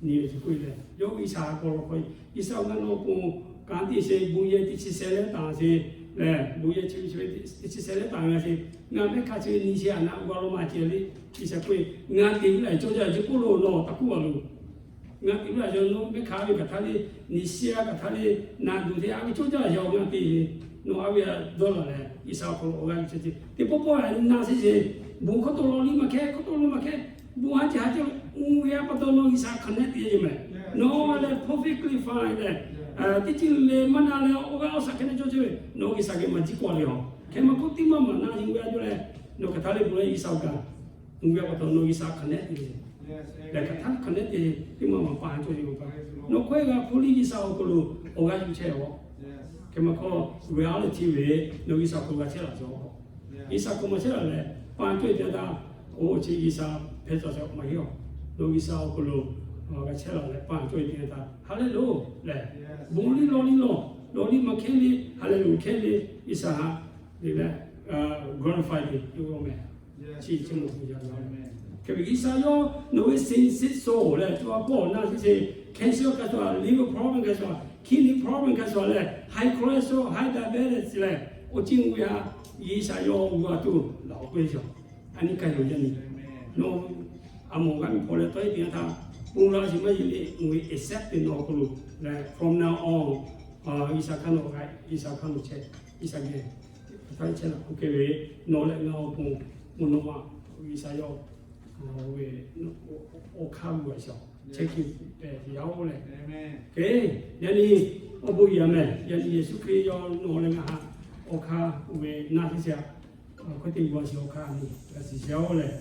nyi ve ce k'oˆ leh, yawˇ G'uiˬsha k'aw lo k'o, G'uiˬsha-oˬ, ngaˬ nawˬ pon kanˉ te sheˍ, bon yehˬ teˇ chi shehˍ leh taˍ sheˍ lehˬ, bon yehˬ chi ve chi ve teˇ chi shehˍ leh taˍ g'a sheˍ. Ngaˬ mehˆ hk'a chi ve nyi sheˍ a, ngaˬ g'a law ma ce le. G'uiˬsha k'oˆ ve, ngaˬ te ve laˬ cawˇ jaˇ ve ce k'oˆ lo nawˬ taˇ k'oˆ a loˬ. Ngaˬ te ve laˬ cawˇ, nawˬ mehˆ hk'a ve kaꞈ htaˇ le, nyi sheˍ a kaꞈ htaˇ le, naˬ duˬ te a ve cawˇ jaˇ ve, ngaˬ te ve, nawˬ a ve dawˇ laˬ leh G'uiˬsha awˬ hk'aw lo awˬ g'aˇ yuˬ chehˇ ce. Teˇ pawˆ pawˆ a na sheˍ ce, bon hkawˇ tawˆ law liˇ maˇ hkehˇ, hkawˇ tawˆ law maˇ hkehˇ, bon haˉ ce haˉ ce, uˉ ve a pa taw nawˬ G'uiˬsha hk'a nehˉ te ce mehˍ. Nawˬ lehˬ perfectly fine leh, teˇ ceuˬ le maˇ na leh awˬ g'aˇ awˬ shaˍ hk'e nehˉ cawˇ chehˇ ve, nawˬ G'uiˬsha geh maˇ jiˇ k'awꞈ le a. Hk'e maˇ hkawˇ, teˇ maˇ maˇ na yuˬ ve a jaˇ leh, nawˬ hk'aˬ htaˇ le bon leh G'uiˬsha awˬ gaˬ uˉ ve a pa taw nawˬ G'uiˬsha hk'a nehˉ te le. Lehˬ hk'aˬ htaˇ hk'a nehˉ te, teˇ maˇ maˇ pa cawˇ ve pa. Nawˬ hkawehˇ g'a hpuˇ liˇ G'uiˬsha awˬ hk'aw lo awˬ g'aˇ yuˬ chehˇ a. Hk'e maˇ hkawˇ, reality ve nawˬ G'uiˬsha awˬ hk'aw lo g'a chehˇ laˬ cawˇ. G'uiˬsha hk'aw maˇ chehˇ la leh, paˇ cawˇ e te htaˇ, oˇ chi G'uiˬsha hpehꞈ tawˍ shawˍ maˇ heˆ awˬ. Nawˬ G'uiˬsha awˬ hk'aw lo g'a chehˇ la leh paˇ cawˇ e te htaˇ, ha lehˬ loˬ lehˬ, bon liˇ lawˇ liˇ lawˬ, lawˇ liˇ maˇ hkehˇ le, ha lehˬ loˬ hkehˇ le, G'uiˬsha ha lehˬ leh, glorify te yoˬ meh. Chi chi maˇ pu yaˇ la. Hk'e ve G'uiˬsha yawˇ nawˬ ve siˍ siˍ sawˍ leh co ha pawˇ na chi chi, cancer hk'a shuˍ, liver problem hk'a shuˍ, kidney problem hk'a shuˍ leh, high cholesterol, high diabetes leh, awˬ ceuˬ ve ha, G'uiˬsha yawˇ g'a tuˬ laꞈ awˬ k'oˆ ve yoˬ. A nyi kaˇ yoˬ yaˇ nyi. Nawˬ a mawˬ g'a miˬ hpaw leh tawˆ e te htaˇ, pon la shiˍ maˇ yeˬ le, nawˬ ve accept te nawˬ awˬ hk'aw lo leh, from now on, G'uiˬsha hk'aˇ nawˬ g'a, G'uiˬsha hk'aˇ nawˬ chehˇ, G'uiˬsha geh htaˇ chehˇ la k'oˆ hk'e ve, nawˬ leh ngaˬ awˬ pon, mvuhˇ naw ma G'uiˬsha yawˇ ve awˬ hk'aˇ g'a shaˍ chehˇ kuiˬ pehˬ yaˇ oˬ leh, hk'e yaˇ nyi awˬ bon yaˇ meh. Yaˇ nyi Yeˍsuˆ Hkriꞈ yawˇ nawˬ leh ngaˬ ha awˬ hk'aˇ oˇ ve naˆ teˇ shaꞈ hk'aw te g'a shiˍ awˬ hk'aˇ nyi g'a shiˍ shehˍ oˬ leh,